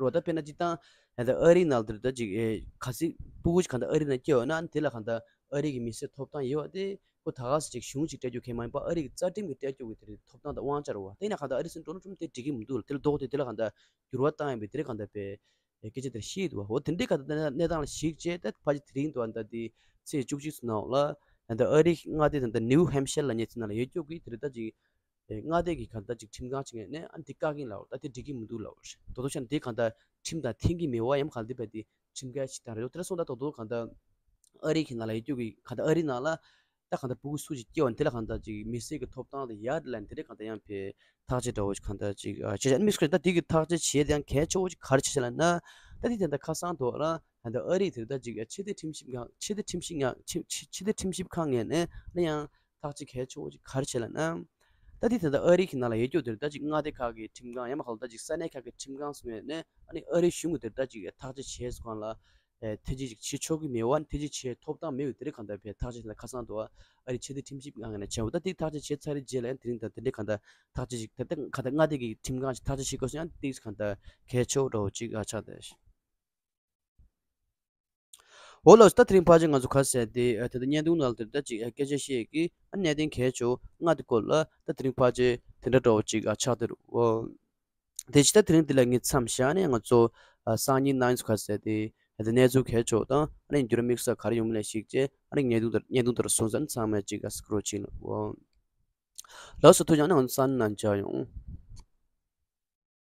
རོ་ད་དཔེར་ན་སྤྱིར་བཏང་ད་ལྟ་ཨ་རིའི་ནང་དུ་ད་ཅིག་ཨེ་གལ་སྲིད་སྤུ་གུ་ཅིག་གང་ལྟར་ཨ་རིའི་ནང་སྐྱེས་ཡོད་ན་དེ་ལ་གང་ལྟར་ཨ་རི་གི་མི་སེར་ཐོབ་ཐང་ཡོད་པ་དེ་ཁོ་ད་ག་ཟེ་ཅིག་གཞུང་ཅིག་སྤྲད་རྒྱུ་གལ་མ་ཡིན་པ་ཨ་རི་གི་རྩ་ཁྲིམས་ཀྱི་སྤྲད་རྒྱུ་གི་དེ་རེད་ཐོབ་ཐང་དང་དབང་ཆ་རེད་བ། དེ་ཡིན་ན་གང་ལྟར་ཨ་རིའི་སྲིད་འཛིན་ཌོ་ནལ་ཊམ་དེ་འགྲིག་གི་མི་འདུག་ལ་དེ་ལ་ལྡོག་སྟེ་དེ་ལ་གང་ལྟར་འགྱུར་བ་བཏང་ཡིན་པའི་དེ་རེད་གང་ལྟར་པའི་སྐད་ཆ་དེ་བཤད་འདུག་བ། འོ་དེ་འདྲའི་གང་ལྟར་གནས་སྟངས་ལ་གཞིགས་བྱས་ད་ཕལ་ཆེར་དེ་རིང་དུ་ད་དེ་ཚེས་བཅུ་གཅིག་ནང་ལ་ད་ལྟ་ཨ་རི་མངའ་སྡེ་ད་ལྟ་ནིའུ་ཧེམ་ཤར་ལབ་མཁན་ཚོ་ནང་ལ་ཡོད་རྒྱུ་གི་དེ་རེད་ད་ཅིག་མངའ་སྡེ་གི་གང་ལྟར་ཅིག་ཁྲིམས་ཁང་ཅིག་ནས་ཨ་འདི་བཀག་གིན་ལབ་ད་དེ་འགྲིག་གི་མི་འདུག་ལབ་རེད། དོ་དོ་ཤ་འདི་གང་ལྟར་ཁྲིམས་དང་མཐུན་གྱི་མེད་པ་ཡང་གང་འདི་བས་དེ་ཁྲིམས་འགལ་ཞིག་དང་རེད། དེ་འདྲ་སོང་ད་དོ་དོ་གང་ལྟར་ཨ་རི་གི་ནང་ལ་ཡོད་རྒྱུ་གི་གང་ལྟར་ཨ་རི་ནང་ལ་ད་གང་ལྟར་སྤུ་གུ་སུ་ཞིག་སྐྱེ་བ་འདི་ལ་གང་ལྟར་ཅིག་མི་སེར་གི་ཐོབ་ཐང་དེ་ཡར་ལ་འདི་རེད་གང་ལྟར་ཡང་བས་ཐག་གཅོད་འདྲ་བོ་ཞིག་གང་ལྟར་ཅིག་བྱེད་བྱ་མི་སྐོར་ད་འདི་གི་ཐག་གཅོད་བྱེད་དེ་ཡང་གལ་ཆེ་བོ་ཞིག་ག་རེ་བྱེད་བྱེད་ལབ་ན་ད་འདི་དེ་འདྲ་ཁ་སང་དོ་རང་གང་ལྟར་ཨ་རི་དེ་ད་ཅིག་ཕྱི་སྡོད་ཁྲིམས་ཞིབ་ཁང་ཕྱི་སྡོད་ཁྲིམས་ཞིབ་ཁང་ཕྱི་ཕྱི་སྡོད་ཁྲིམས་ཞིབ་ཁང་ངོས་ནས་ཨ་ནི་ཡང་ཐག་གཅོད་གལ་ཆེ་བོ་ཅིག་ག་རེ་བྱས་ལབ་ན། ད་དེ་ད་ལྟ་ཨ་རི་གི་ནང་ལ་ཡོད་རྒྱུ་དེར་ད་ཅིག་མངའ་སྡེ་ཁག་གི་ཁྲིམས་ཁང་ཡང་མ་ཁག་ལ་ད་ཅིག་ས་གནས་ཁག་གི་ཁྲིམས་ཁང་སོང་ཡོད་ནས་ཨ་ནི་ཨ་རི་གཞུང་གི་དེར་ད་ཅིག་ཐག་གཅོད་བྱས་སོང་ལ་ཐེ་ཇུས་ཅིག་བྱེད་ཆོག་གི་མེད་པ་ཐེ་ཇུས་བྱེད་ཐོབ་ཐང་མེད་པའི་དེ་རིགས་གང་ལྟར་བས་ཐག་གཅོད་བྱས་ལ་ཁ་སང་དུ་ཨ་རི་ཆེས་མཐོའི་ཁྲིམས་ཞིབ་ཁང་ནས་བྱས་པ་ད་དེ་ཐག་གཅོད་བྱས་ཚར་རྗེས་ལ་ཡང་དེ་རིང་ད་དེ་འདྲའི་གང་ལྟར་ཐག་གཅོད་ཅིག་ད་ལྟ་གང་ལྟར་མངའ་སྡེ་གི་ཁྲིམས་ཁང་ཞིག་ཐག་གཅོད་བྱེད་དགོས་སོང་ཡང་ཏིག་གང་ལྟར་གལ་ཆེ་བོ་འདྲ་བོ་ཅིག་ཨ་ཆགས་བསྡད། འོ་ལགས་སོ། ད་དེ་རིང་ཕལ་ཆེར་ང་ཚོ་ག་ཟེར་ཏེ་ཨ་ད་ལྟ་བརྙན་ཐུང་ནང་ལ་དེ་ལྟ་ཅིག་ཨ་སྐད་ཆ་བཤད་ཀྱི་ཨ་གནད་དོན་གལ་ཆེ་བོ་ལྔ་དེ་སྐོར་ལ་ད་དེ་རིང་ཕལ་ཆེར་དེ་འདྲ་འདྲ་བོ་ཅིག་ཨ་ཆགས་བསྡད་རེད་འོ། དེ་ཕྱི་ད་དེ་རིང་འདི་ལ་ངས་མཚམས་བཞག་ནས་ང་ཚོ་ཨ་སང་ཉིན་གནངས་ཉིན་ཚོ་ག་ཟེར་ཏེ་ཨ་ད་གནས་ཚུལ་གལ་ཆེ་བོ་དང་ཨ་ནི་འགྱུར་དམིགས་བསལ་ག་རེ་ཡོང་མིན་ལ་གཞིགས་བྱས་ཨ་ནི་བརྙན་ཐུང་དེ་བརྙན་ཐུང་དེ་སོང་ཙང་ཚང་མས་ཅིག་ཨ་སྐུ་རོགས་བྱེད་ལ་འོ། ལགས་སོ། ཐུགས་རྗེ་གནང་། ང་ཚོ་སང་ཉིན་ནང་མཇལ་ཡོང་།